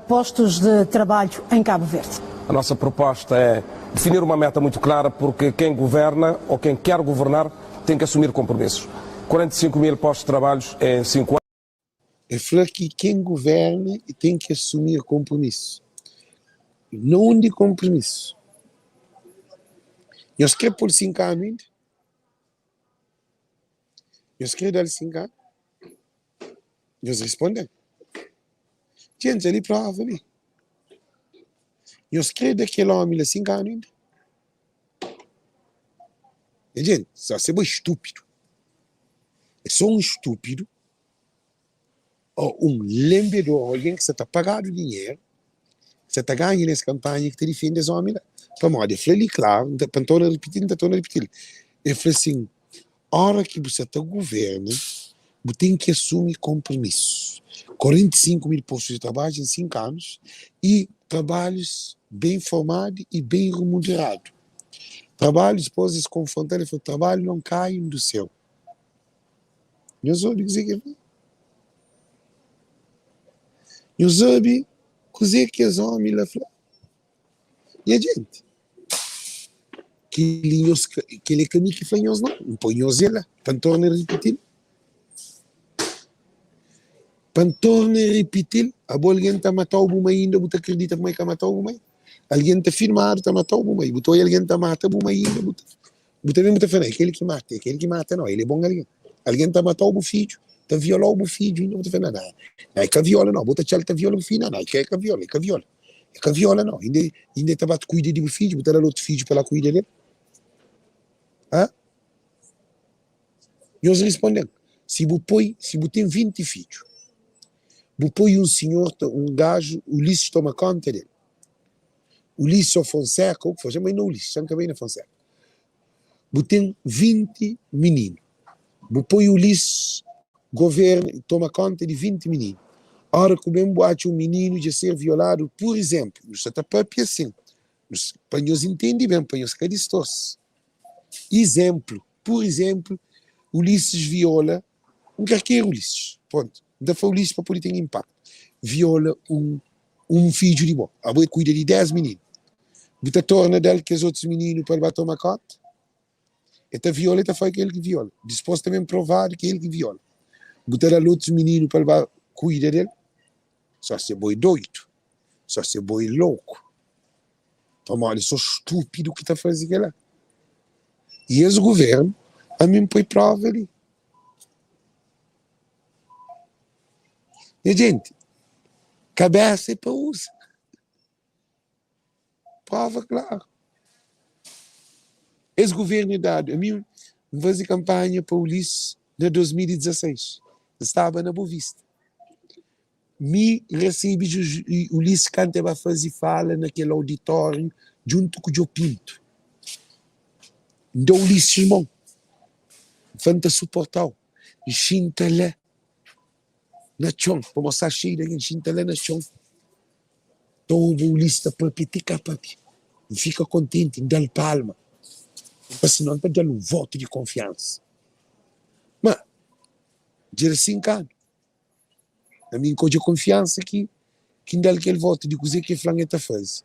postos de trabalho em Cabo Verde? A nossa proposta é definir uma meta muito clara, porque quem governa ou quem quer governar tem que assumir compromissos. 45 mil postos de trabalho em 5 anos. É fla ki ken governa ten ki assumir kompromisu. Na undi kompromisu? Nhos kre pol 5 anu inda? Nhos kre dal 5 anu? Nhos responden. Djenti, ali prova li. Nhos kre da kel omi la 5 anu inda? Nha djenti, só se bo é stúpidu. É só un stúpidu ô un lenbedor, ô algen ki sa ta pagadu dinheru, ki sa ta ganha nes kanpanha ki ta difende es omi la. Pamodi, el fla li klaru, pa N torna ripiti-l, N ta torna ripiti-l, el fla sin, Óra ki bu sa ta guverna, bu ten ki asumi konpromisus. 45 mil postus di trabadju en 5 anus y trabalhus ben formadu y ben remuneradu. Trabalhu, dipôs es konfronta-l, el fla, trabalhu non kai do séu. Nhos obi kuzê ki el fla? Nhos obi kuzê ki es ómi la fla? Nha djenti, kel-li nhos ka, kel-li é ka mi ki fla nhos nau, N poi nhos el la, pa N torna ripiti-l. Pa N torna ripiti-l, abo algen ta mata-u bu mai inda bu ta kridita kuma e ka mata-u bu mai? Algen ta filmadu ta mata-u bu mai, bu ta oja algen ta mata bu mai inda bu ta bu ta ben bu ta fla, nau, é kel ki mata, é kel ki mata nau, el é bon algen. Algen ta mata-u bu fidju, ta viola-u bu fidju inda bu ta fla, nau, nau, e ka viola nau, bu ta txal ta viola bu fidju, nau, nau, e ka viola, e ka viola. E ka viola nau, inda inda e ta ba kuida di bu fidju, bu ta da-l otu fidju pa la kuida del? Ha? Nhos risponde-m, si bu poi, si bu ten 20 fidju, bu poi un sinhor ta, un gaju, Ulisses toma konta del, Ulisses ou Fonseca, ou ki for, dja mai na Ulisses, dja N ka bai na Fonseca, bu ten 20 mininu, bu poi Ulisses governa, toma konta di 20 mininu, ora ku ben bu atxa un mininu dja ser violadu, pur izenplu, nu sta ta papia asin, pa nhos intendi ben, pa nhos ka distorse, izenplu, pur izenplu, Ulisses viola un karker Ulisses, prontu, N ta fla Ulisses pa pode ten inpaktu, viola un un fidju di bo, abo é kuida di 10 mininu, bu ta torna da-l kes otus mininu pa el ba toma konta? El ta viola, el ta fla ki el ki viola, dispos ta ben provadu ki el ki viola, bu ta da-l otus mininu pa el ba kuida del? Só si bo é doidu, só si bo é loku, pamodi só stúpidu ki ta faze kila. I es guvernu, ami N poi prova li. Nha jenti, kabésa é pa uza. Prova klaru. Es guvernu é dadu. Ami N faze kanpanha pa Ulisses na 2016. N staba na Bovista. Mi N resebe Ulisses kantu el ba faze fala na kel auditóriu djuntu ku Djo Pinto. N da Ulisses mon. N fla N ta suporta-u. N xinta la na txon, pamodi sta xeiu di algen, N xinta la na txon ta obi Ulisses ta papia ti ka papia. N fika kontenti, N da-l palma. N fla si, N ta da-l un votu di konfiansa. Ma dja da 5 anu. Ami N ka odja konfiansa ki ki N da-l kel votu di kuzê ki el fla-m el ta faze.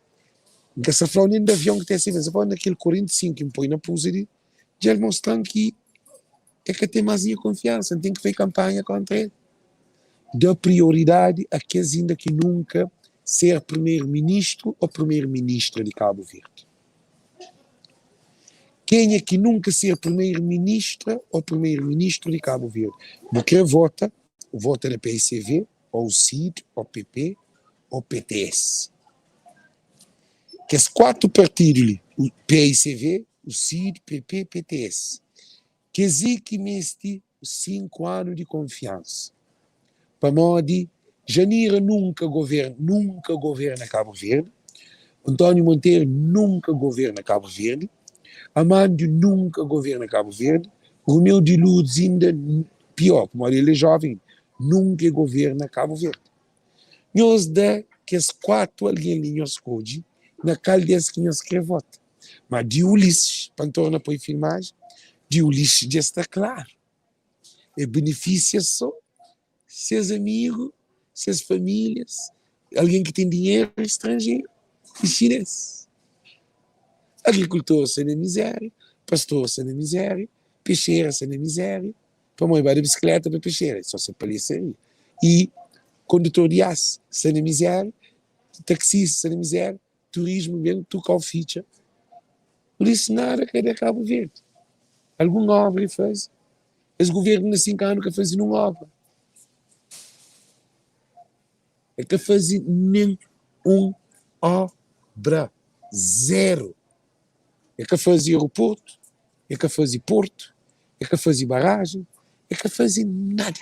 N ka sta fla-u nen di avion ki ta sirbi, N sta fla-u na kel 45 ki N poi na puza di dja el mostra-m ki el ka ten más nha konfiansa, N ten ki faze kanpanha kóntra el. Da prioridadi a kes inda ki nunka ser primeru-ministru ô primeru-ministra di Kabu Verdi. Kenha ki nunka ser primeru-ministra ô primeru-ministru di Kabu Verdi? Bu kre vota, vota na PICV, ô CID, ô PP, ô PTS. Kes 4 partidu li, PICV, CID, PP, PTS, kes i ki meste 5 anu di konfiansa. Pamodi Janira nunka governa, nunka governa Kabu Verdi, António Monteiro nunka governa Kabu Verdi, Amândio nunka governa Kabu Verdi, Romeu di Lourdes inda pior, pamodi el é jóven, nunka e governa Kabu Verdi. Nhos da kes 4 algen li nhos skodje na kal des ki nhos kre vota. Ma di Ulisses, pa N torna poi filmajen, di Ulisses dja sta klaru, e benefisia so ses amigu, ses familias, algen ki ten dinheru stranjeru i xines. Agrikultor sta na mizeria, pastor sta na mizeria, pexera sta na mizeria, pamodi ba di bisikleta pa pexera, so se palhasaria. I kondutor di as sta na mizeria, taksista sta na mizeria, turismu ben tu kau fitxa pur isu nada ka da Kabu Verdi algun obra e fazi es guvernu na 5 anu ka fazi nun obra e ka fazi nen un obra zero e ka fazi aeroportu e ka fazi portu e ka fazi barajen e ka fazi nada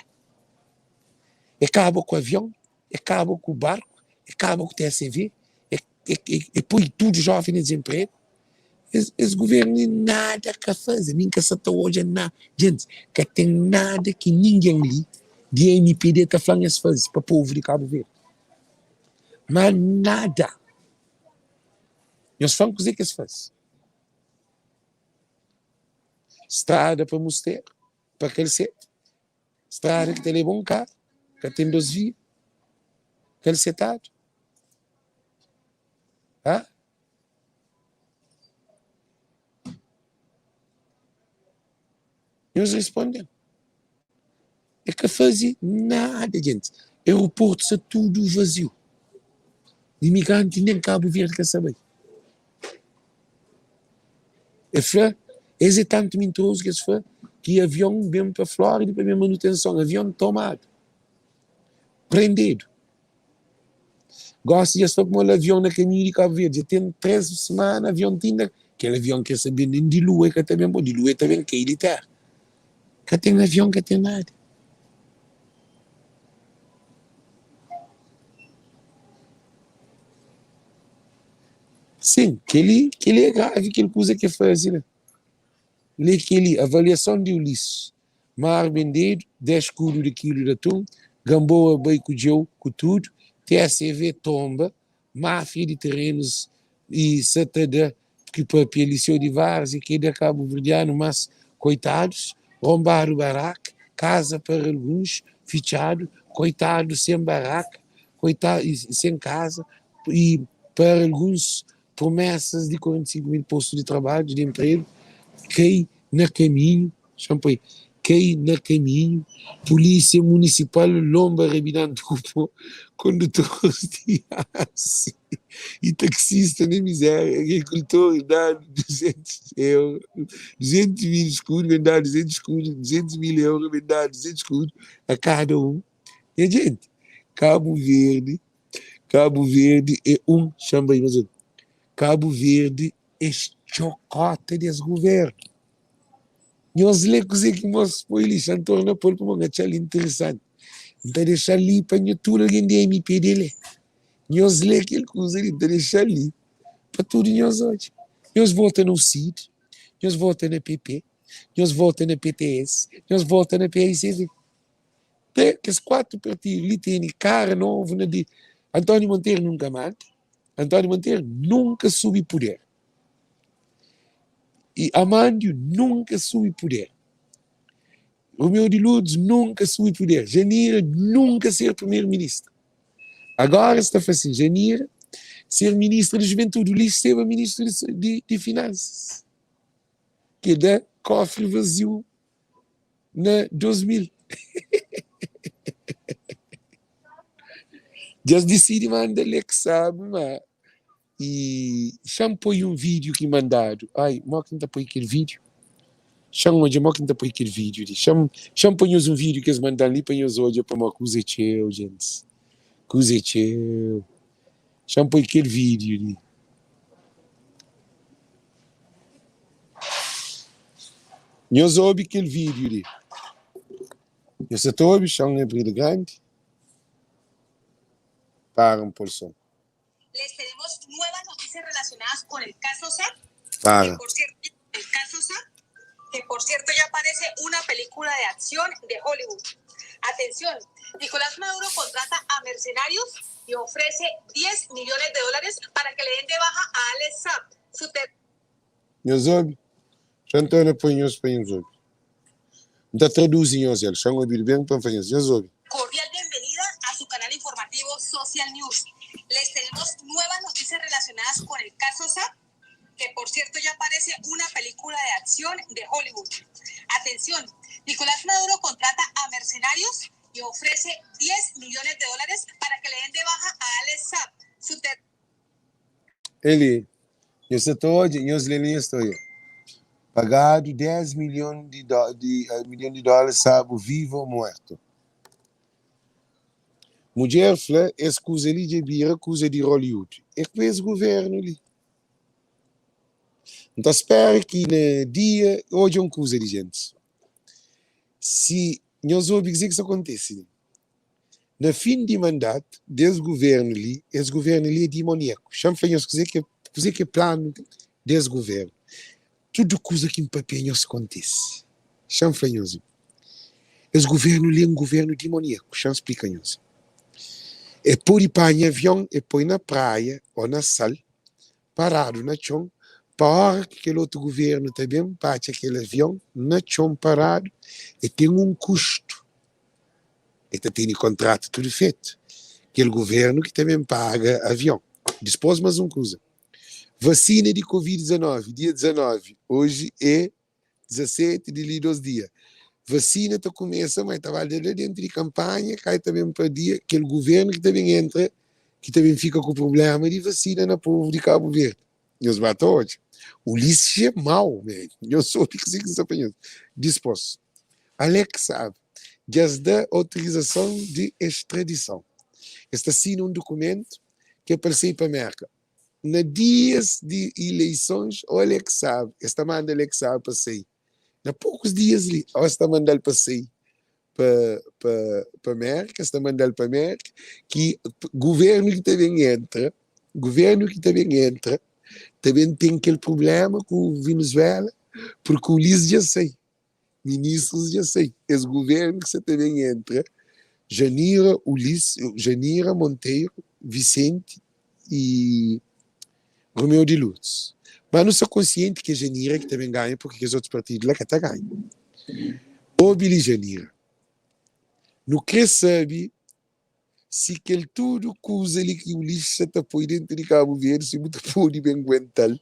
e kaba ku avion E kaba ku barku, e kaba ku TSV, e, e, e, e poi tudu joven na dezenpregu. Es, es guvernu li nada ka faze, mi N ka sa ta odja na, djentis, ka ten nada ki ningen li di MPD ta fla-m es faze pa povu di Kabu Verdi. Ma nada! Nhos fla-m kuze ki es faze. Strada pa Musteru, pa Kalseti. Strada ki ta leba un karu, ka ten dos via, kalsetadu. Ha? Nhos responde-m. E ka faze nada djentis. Aeroportu sta tudu vaziu. Imigranti nen Kabu Verdi ka sa bai. E fla, es é tantu mintirozu ki es fla ki avion ben pa Flórida pa ben manutenson. Avion tomadu, prendedu. Gosi dja sta kuma avion na kaminhu di Kabu Verdi. Dja ten 3 simana avion ti inda. Kel avion ke sa ben nen di lua e ka ta ben bo, di lua e ta ben kai di tera. Ka ten avion, ka ten nada. Sin, kel-li, kel-li é gravi kel kuza ke faze la. Lê kel-li, avaliason di Ulisses. Mar bendedu, 10 skudu di kilu di atun, Gamboa bai ku djeu ku tudu, TSV tonba, máfia di terenus i sa ta da ki papia Liceu di Várzea ke da kabuverdianu mas koitadus, ronbadu baraka, kaza para alguns, fitxadu, koitadu sen baraka, koitadu sen kaza i para alguns promesas di 45 mil postu di trabadju di enpregu kai na kaminhu, xa-m poi, kai na kaminhu, pulísia munisipal lonba rabidanti ku po kondutoris di asi i taksista na mizéria, agrikultoris dadu 200 euru, 200 mil skudu, ben dadu 200 skudu, 200 mil euru, ben dadu 200 skudu a kada un. Nha djenti, Kabu Verdi Kabu Verdi é un Xa-m bai más otu Kabu Verdi é txokóta des guvérnu. Nhos lé kuzê ki mos poi li, xa-m torna pô-l pamodi N atxa-l interesanti. N ta dexa-l li pa nho tudu algen di MPD lé. Nhos lé kel kuza li, N ta dexa-l li pa tudu nhos odja. Nhos vota na UCID, nhos vota na PP, nhos vota na PTS, nhos vota na PAICV. Te kes 4 partidu li tene kara novu na di António Monteiro nunka manda, António Monteiro nunka subi puder i Amândio nunka subi puder, Romeu di Lourdes nunka subi puder, Janira nunka ser primeru ministra. Agora es ta fla sin, Janira ser ministra di juventude, Ulisses seba ministru di di finansas, ke da kofri vaziu na 2000. Dja es disidi manda lé ki sabe ma i xa-m poi un vídiu ki mandadu. Ai, mó ki N ta poi kel vídiu? Xa-m odja mó ki N ta poi kel vídiu li. Xa-m xa-m poi nhos un vídiu ki es manda-m li pa nhos odja pamó kuza é txeu, gentis. Kuza é txeu. Xa-m poi kel vídiu li. Nhos obi kel vídiu li. Nhos sa ta obi? Xa-m abri-l grandi. Para N pô-l son. Les tenemos nuevas noticias relacionadas con el caso SAP. Para. Que por cierto, el caso SAP, que por cierto ya parece una película de acción de Hollywood. Atención, Nicolás Maduro contrata a mercenarios y ofrece 10 millones de dólares para que le den de baja a Alex Saab, su ter Nhos obi? Xa N torna poi nhos pa nhos obi. N ta traduzi nhos el. Xa N obidu ben pa N fla nhos. Nhos obi. Cordial bienvenida a su canal informativo Social News. Les tenemos nuevas noticias relacionadas con el caso Saab, que por cierto ya parece una película de acción de Hollywood. Atención, Nicolás Maduro contrata a mercenarios y ofrece 10 millones de dólares para que le den de baja a Alex Saab, su ter Eli, nhos sa ta odja, nhos lé na nhos ta odja. Pagadu 10 milhon di, do, di, uh, milhon di dólar sabu vivo ou muerto. Mudjer fla es kuza li dja bira kuza di Hollywood. É ku es governu li. N ta spera ki na dia odja un kuza di gentis. Si nhos obi kuzê ki sta kontise li. Na fin di mandatu des governu li, es governu li é dimoniaku. Xa-m fla nhos kuzê ki kuzê ki é planu des governu. Tudu kuza ki N papia nhos kontise. Xa-m fla nhos, es governu li é un governu dimoniaku. Xa-m splika nhos. E pode panha avion e poi na praia o na sal, paradu na txon, pa ora ki kel otu governu ta ben pa atxa kel avion na txon paradu, e ten un kustu. E ta tene kontratu tudu fetu. Kel governu ki ta ben paga avion. Dispos mas un kuza. Vasina di Covid 19, dia 19, oji é. 17 di li 2 dia. Vasina ta kumesa, ma e ta ba da la dentu di kampanha, kai ta ben pa dia, kel guvernu ki ta ben entra, ki ta ben fika ku prublema di vasina na povu di Kabu Verdi. Nhos ba ta odja. Ulisses é mau, man. Nhos obi kuzê ki N sta fla nhos. Dispôs, Alex Saab dja es da autorizason di extradison. Es ta sina un dukumentu ki é pa el sai pa Mérka. Na dias di ileisons, ô Alex Saab, es ta manda Alex Saab pa sai. Na pokus dias li, ô es ta manda-l pa sai pa pa pa Mérka, es ta manda-l pa Mérka, ki guvernu ki ta ben entra, guvernu ki ta ben entra, ta ben ten kel prubléma ku Venezuela, purki Ulisses dja sai, ministrus dja sai, es guvernu ki sa ta ben entra, Janira Ulisses, Janira Monteiro, Vicente y Romeu de Lourdes. Má nu sta konsienti ki é Janira ki ta ben ganha purki kes otus partidu la ka ta ganha. Obi li Janira, nu krê sabe si kel tudu kuza li ki Ulisses sa ta poi dentu di Kabu Verdi si bu ta pode ben guenta-l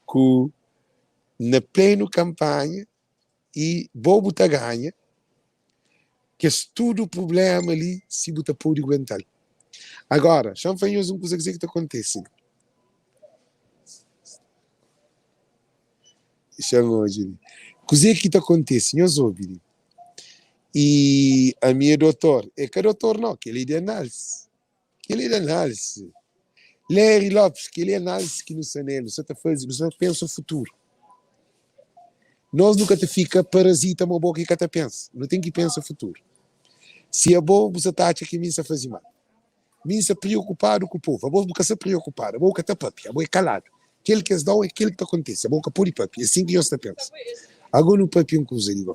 ku na plenu kanpanha y bo bu ta ganha kes tudu prubléma li si bu ta pode guenta-l. Agora, xa-m fla nhos un kuza, kuzê ki ta kontese li? Xa-m odja li. Kuzê ki ta kontese? Nhos obi li. I ami é dotor. É ka dotor nau, kel-li é di análise. Kel-li é di análise. Larry Lopes, kel-li é análise ki nu sta nel, nu sta ta faze, nu sta ta pensa futuru. Nos nu ka ta fika parazita ma bo ki ka ta pensa. Nu ten ki pensa futuru. Si abo bu sa ta atxa ki mi sa faze mal, mi sa preokupadu ku povu, abo bu ka sa preokupadu, abo bu ka ta papia, abo é kaladu. Kel ki es dau é kel ki ta kontise, abo bu ka pode papia. É sin ki nhos ta pensa. Ago nu papia un kuza di bo.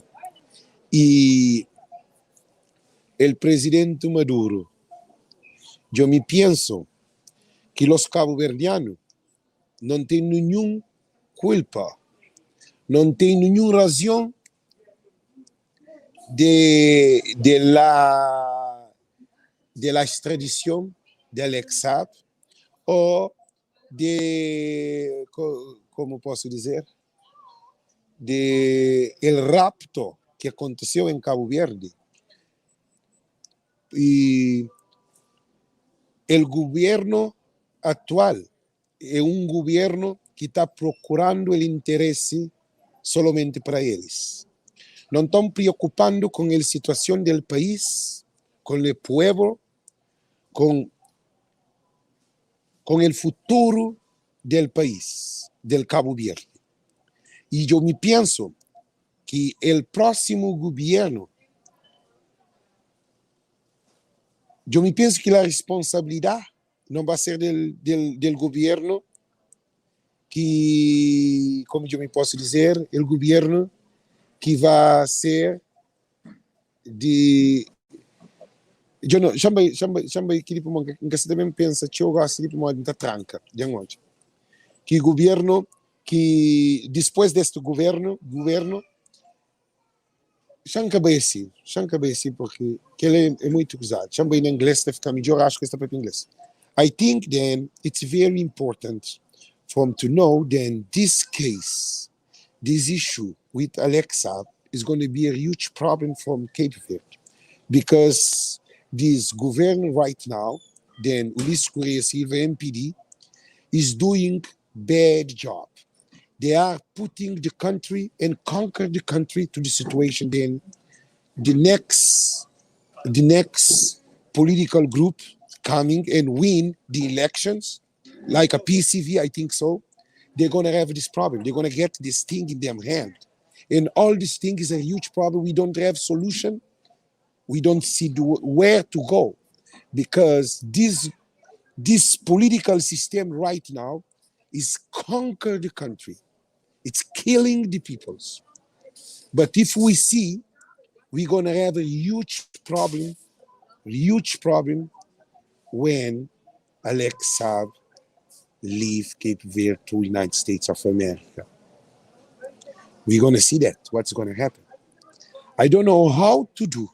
I el presidente Maduro, djo mi pienso ki los kabuverdianu não tem nenhum culpa, não tem nenhum razão de, de la, de la extradição de Alex Saab ou de, como posso dizer, de el rapto que aconteceu em Cabo Verde e el governo atual é um governo que está procurando el interesse solamente para eles. Não estão preocupando com a situação do país, com o pueblo, com com el futuro del país, del Cabo Verde. E eu me penso que el próximo governo eu me penso que a responsabilidade não vai ser del, del, del governo que, como eu me posso dizer, o governo que vai ser de eu não, chama, chama, chama aqui tipo, que você também pensa que eu gosto de modo de tranca, de hoje. Que governo que depois deste governo, governo Xa-m ka bai asi, xa-m ka bai asi porque kel é, é muito gozado. Xa-m bai na inglês ta fika midjor, acho que sta papia inglês. I think then it's very important from to know then this case, this issue with Alex Saab is going to be a huge problem from Cape Verde because this government right now, then Ulisses Correia Silva, MPD, is doing bad job. They are putting the country and conquer the country to the situation then the next the next political group coming and win the elections like a PCV I think so they're gonna have this problem they're gonna get this thing in their hand and all this thing is a huge problem we don't have solution we don't see the, where to go because this this political system right now is conquer the country it's killing the peoples but if we see we're gonna have a huge problem huge problem when Alex Saab leave Cape Verde to United States of America. We're gonna see that, what's gonna happen. I don't know how to do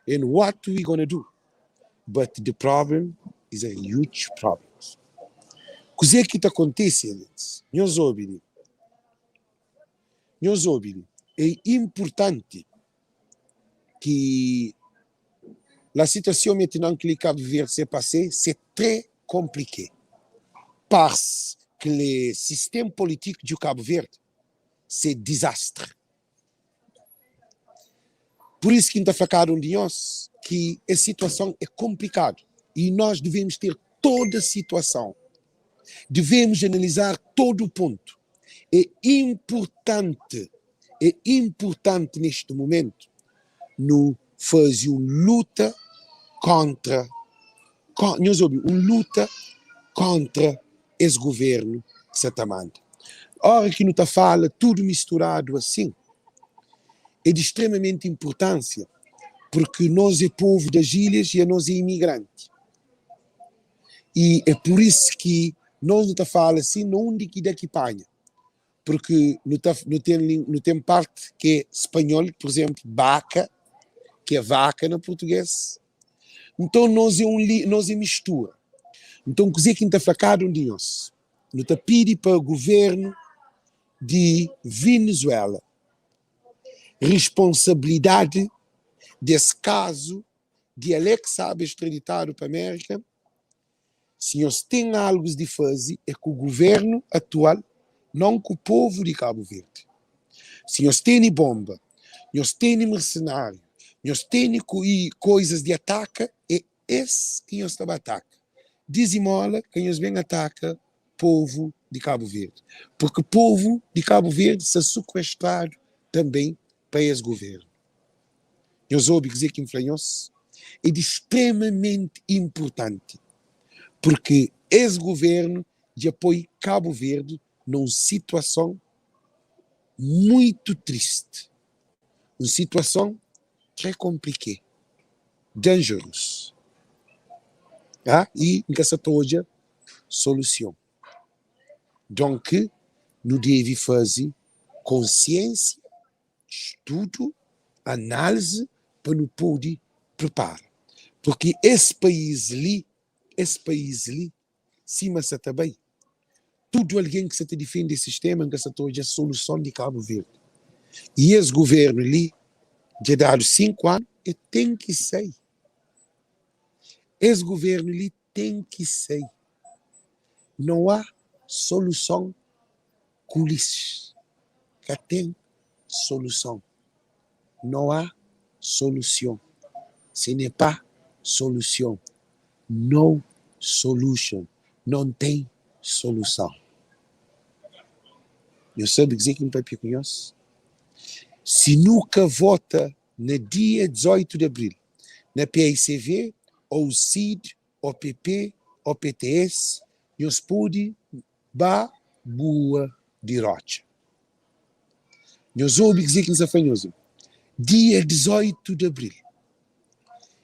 and what we're gonna do, but the problem is a huge problem. Kuzê ki ta kontise, Alex? Nhos obi li. Nhos obi li, é inpurtanti ki la situacion maintenant que le Cabo Verde se pase c'est très compliqué parce que le système politique du Cabo Verde c'est désastre. Pur isu ki N ta fla kada un di nhos ki es situason é konplikadu y nós devemos ter toda situason, devemos analisar todo o ponto. É inpurtanti, é inpurtanti neste momentu nu faze un luta kontra, nhos obi, un luta kontra es guvernu ki sa ta manda. Ora ki nu ta fala tudu misturadu asin, é di stremamenti inpurtansia, purki nos é povu das ilhas y anos é imigranti. Y é pur isu ki nos nu ta fala asin na undi ki da ki panha, purki nu ta nu ten nu ten parti ki é spanhol, pur izenplu, baka, ki é vaka na purtugês. Nton nos é un nos é mistura. Nton kuzê ki N ta fla kada un di nhos? Nu ta pidi pa guvernu di Venezuela risponsabilidadi des kazu di Alex Saab extraditadu pa Merka. Si nhos ten algus di fazi é ku guvernu atual non ku povu di Kabu Verdi. Si nhos teni bomba, nhos teni mersenariu, nhos teni koizas di ataka é es ki nhos ta ba ataka. Dizimola ka nhos ben ataka povu di Kabu Verdi, purki povu di Kabu Verdi sta sekuestradu tanben pa es guvernu. Nhos obi kuzê ki N fla nhos? É di stremamenti inpurtanti, purki es guvernu dja poi Kabu Verdi na un situason muitu tristi, un situason tré konplike, dangerous, ah i N ka sa ta odja solusion. Donk nu debe faze konsiensia studu, análise pa nu pode prepara. Purki es país li, es país li, sima sa ta bai, tudu algen ki sa ta difende es sistema nka sa ta odja soluson di Kabu Verdi. Y es guvernu li dja dadu 5 anu, e ten ki sai. Es guvernu li ten ki sai. Não há soluson Kulis ka ten soluson No há solución Ce n'est pas solution No solution Non ten soluson Nhos sabe kuzê ki N papia ku nhos? Si nu ka vota na dia 18 di abril na paicv ou cid ou pp ou pts nhos pode Ba bua di rotxa. Nhos obi kuzê ki N sta fla nhos li. Dia 18 di abril,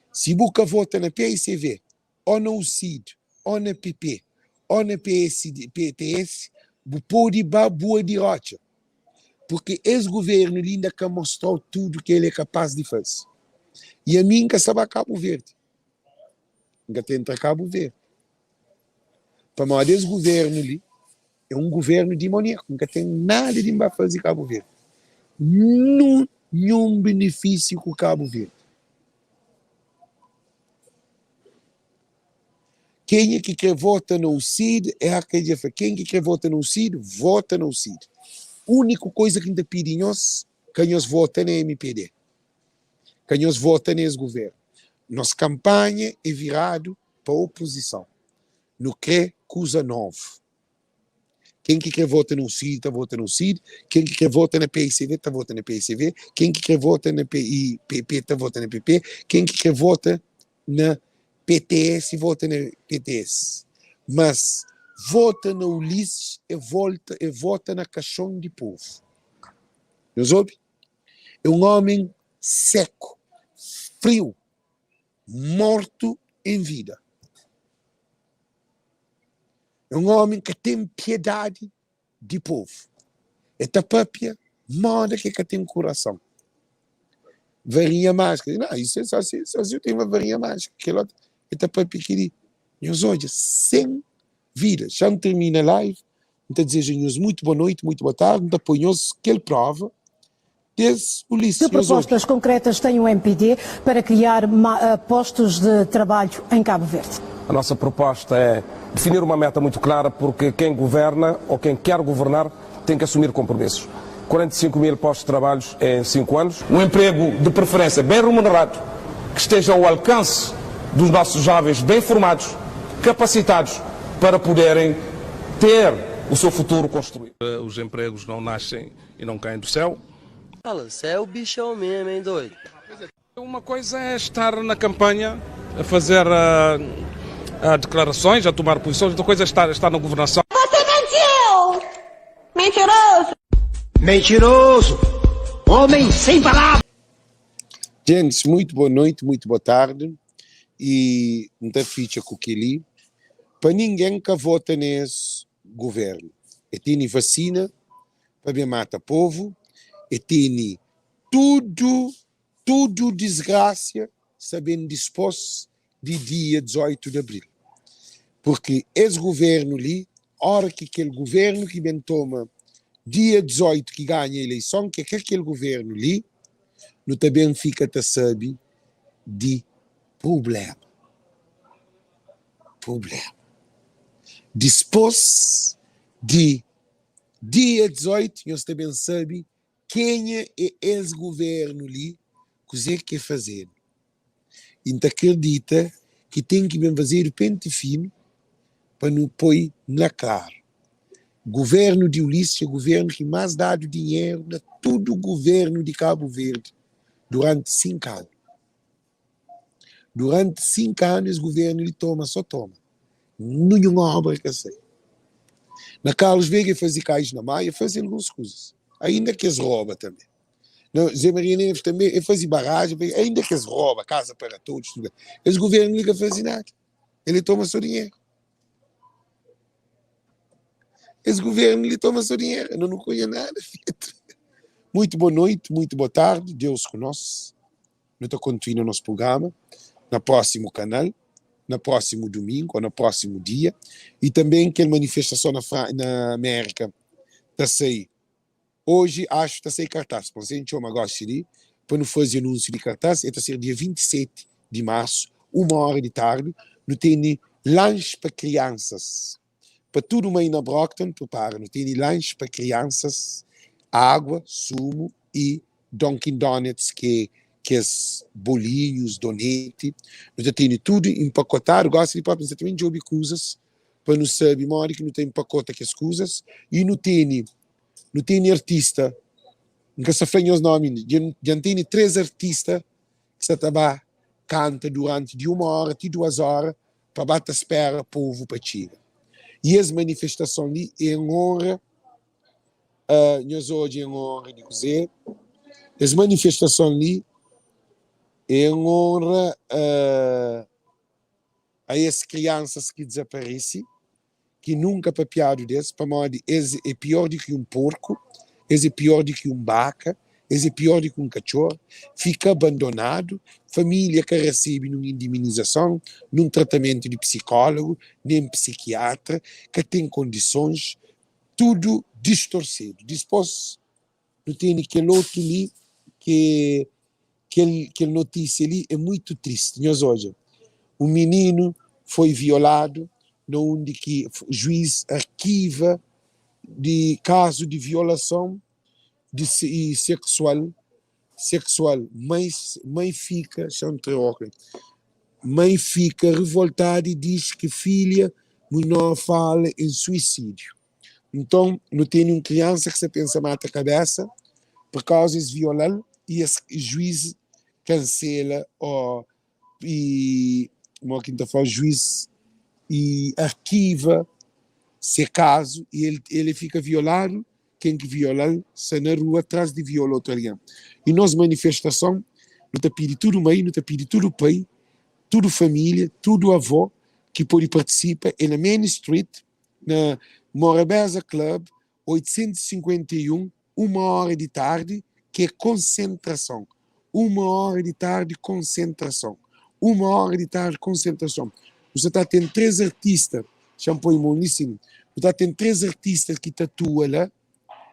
si bu ka vota na PICV, ô na UCID, ô na PP, ô na PSD, PTS, bu pode ba bua di rotxa. Purki es guvernu li inda ka mostra-u tudu ki el é kapás di faze. I ami N ka sta ba Kabu Verdi. N ka ta entra Kabu Verdi. Pamodi es guvernu li é un guvernu dimoniaku, N ka ten nada di N ba faze Kabu Verdi, ninhun benefisiu ku Kabu Verdi. Kenha ki kre vota na UCID, é ka dja fla, ken ki kre vota na UCID, vota na UCID. Uniku koiza ki N ta pidi nhos, ka nhos vota na mpd, ka nhos vota na es guvernu. Nos kanpanha é viradu pa opozison. Nu kre kuza novu. Ken ki kre vota na UCID ta vota na UCID, ken ki kre vota na PICV ta vota na PICV, ken ki kre vota na PP ta vota na PP, ken ki kre vota na PTS vota na PTS. Mas vota na Ulisses é volta é vota na kaxon di povu. Nhos obi? É un omen seku, friu. mortu en vida. É un ómi ka ten piedadi di povu. E ta papia moda ki e ka ten kurason. Varinha májika, Não, isso é só se, só se eu tenho uma varinha májika. Kel otu, e ta papia keli. Nhos odja, sen vida. Xa N termina live. N ta dizeja nhos muitu boa noiti, muitu boa tardi, N ta poi nhos kel prova des Ulisses. Que Nhos obi. propostas concretas tem o MPD para criar postos de trabalho em Cabo Verde? A nossa proposta é definir uma meta muito clara, porque quem governa ou quem quer governar tem que assumir compromissos. 45 mil postos de trabalho em 5 anos. Um emprego de preferência bem remunerado, que esteja ao alcance dos nossos jovens bem formados, capacitados para poderem ter o seu futuro construído. Os empregos não nascem e não caem do céu. Fala, cê é o bichão mesmo, hein, doido? Uma coisa é estar na campanha a fazer declarações, a tomar posições, outra coisa é estar, estar na governação. Você mentiu! Mentiroso! Mentiroso! Homem sem palavras! Gents, muito boa noite, muito boa tarde e N ta fitxa ku kel-li, pa ningen ka vota nes governo, e tene vacina pa ben mata povo, e tene tudu, tudu disgrasia sta ben dispos di dia 18 di abril, purki es governo li, ora ki kel governo ki ben toma dia 18 ki ganha eleison, ki é ka kel governo li, nu ta ben fika ta sabe di prublema, prublema. Dispos di dia 18 nhos ta ben sabe kenha é es governo li, kuze ke fazedu. I N ta kridita ki ten ki ben fazedu penti finu pa nu poi na klaru. Governu di Ulisses é governu ki más dadu dinheru na tudu governu di Kabu Verdi duranti 5 anu. Duranti 5 anu es governu li toma so toma. Ninhun obra ka sai. Na Carlos Veiga e faze kais na Maia, faze alguns kuzas. Ainda ki es roba tanbe. Na Zé Maria Neves tanbe e faze barajen, ainda ki es roba, casa para todos, tudo. Es governu li ka faze nada. Ele toma so dinheru. Es governu li toma so dinheru, nu nu konhe nada fetu. Muito boa noite, muito boa tarde, Deus ku nos. Nu ta kontinua nos prugrama na prósimu kanal, na prósimu dumingu ou na prósimu dia. E tanbe kel manifestason na na Amérika ta sai oji, axu ta sai kartaz. Bon, se N txoma gosi li pa nu faze anúnsiu di kartaz, el ta ser dia 27 di marsu, uma óra di tardi. Nu tene lanxi pa kriansas. Pa tudu mai na Brockton, pripara, nu tene lanxi pa kriansas, água, sumu i Dunkin Donuts ki é kes bolinhus, doneti. Nu ta tene tudu inpakotadu. Gosi di propi nu sta ta ben djobe kuzas pa nu sabe modi ki nu ta inpakota kes kuzas. I nu tene nu tene artista, N ka sta fla nhos nomi inda, dja N tene 3 artista ki sta ta ba kanta duranti di uma óra ti duas óra pa ba ta spera povu pa txiga. I es manifestason li é en onra, nhos odja en onra di kuzê? Es manifestason li é en onra a es kriansas ki dizaparese, ki nunka papiadu des, pamodi es é pior di ki un porku, es é pior di ki un baka, es é pior di ki un katxor, fika abandonadu, família ka resebe nun indemnizason, nun tratamentu di psikólogu, nen psikiatra, ka ten kondisons, tudu distorsedu. Dispos nu tene kel otu li ki kel kel notísia li é muitu tristi. Nhos odja, un mininu foi violadu na undi ki juiz arkiva di kazu di violason di i seksual seksual mãe mãe fika mãe fika revoltada e diz que filha menor fala em suicídio. Nton, nu tene un kriansa ki sta pensa mata kabésa purkauza es viola-l i es juiz kansela ô i modi ki N ta fla juiz i arkiva se kazu i el el fika violadu ken ki viola-l sta na rua tras di viola otu algen. I nos manifestason nu ta pidi tudu mai, nu ta pidi tudu pai, tudu família, tudu avó ki pode partisipa é na Main Street na Morabeza Club, 851, uma óra di tardi, ki é konsentrason. Uma óra di tardi, konsentrason. Uma óra di tardi, konsentrason. Nu sa ta ten 3 artista, xa-m poi mon li sin. Nu ta ten 3 artista ki ta atua la,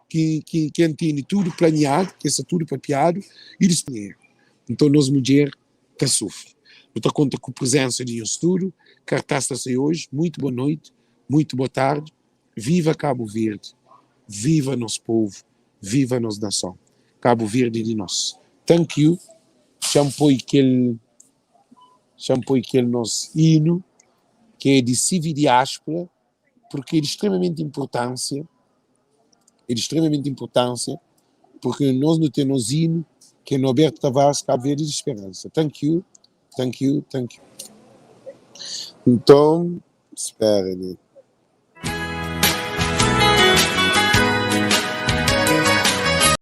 ki ki ki N tene tudu planiadu, ki sta tudu papiadu y disponheiru. Nton nos mudjer ta sufri. Nu ta konta ku prezensa di nhos tudu. Kartaz ta sai oji. Muitu bo noiti, muitu bo tardi. Viva Kabu Verdi, viva nos povu, viva nos nason. Kabu Verdi di nos. Thank you. Txa-m poi kel Txa-m poi kel nos inu ki é di Sivi-Diáspora porque é di extremamenti inpurtánsia, é di extremamenti inpurtánsia porque nos nu ten nos inu ki é Norberto Tavares, Kabu Verdi di Speransa. Thank you, thank you, thank you. Nton, spera li.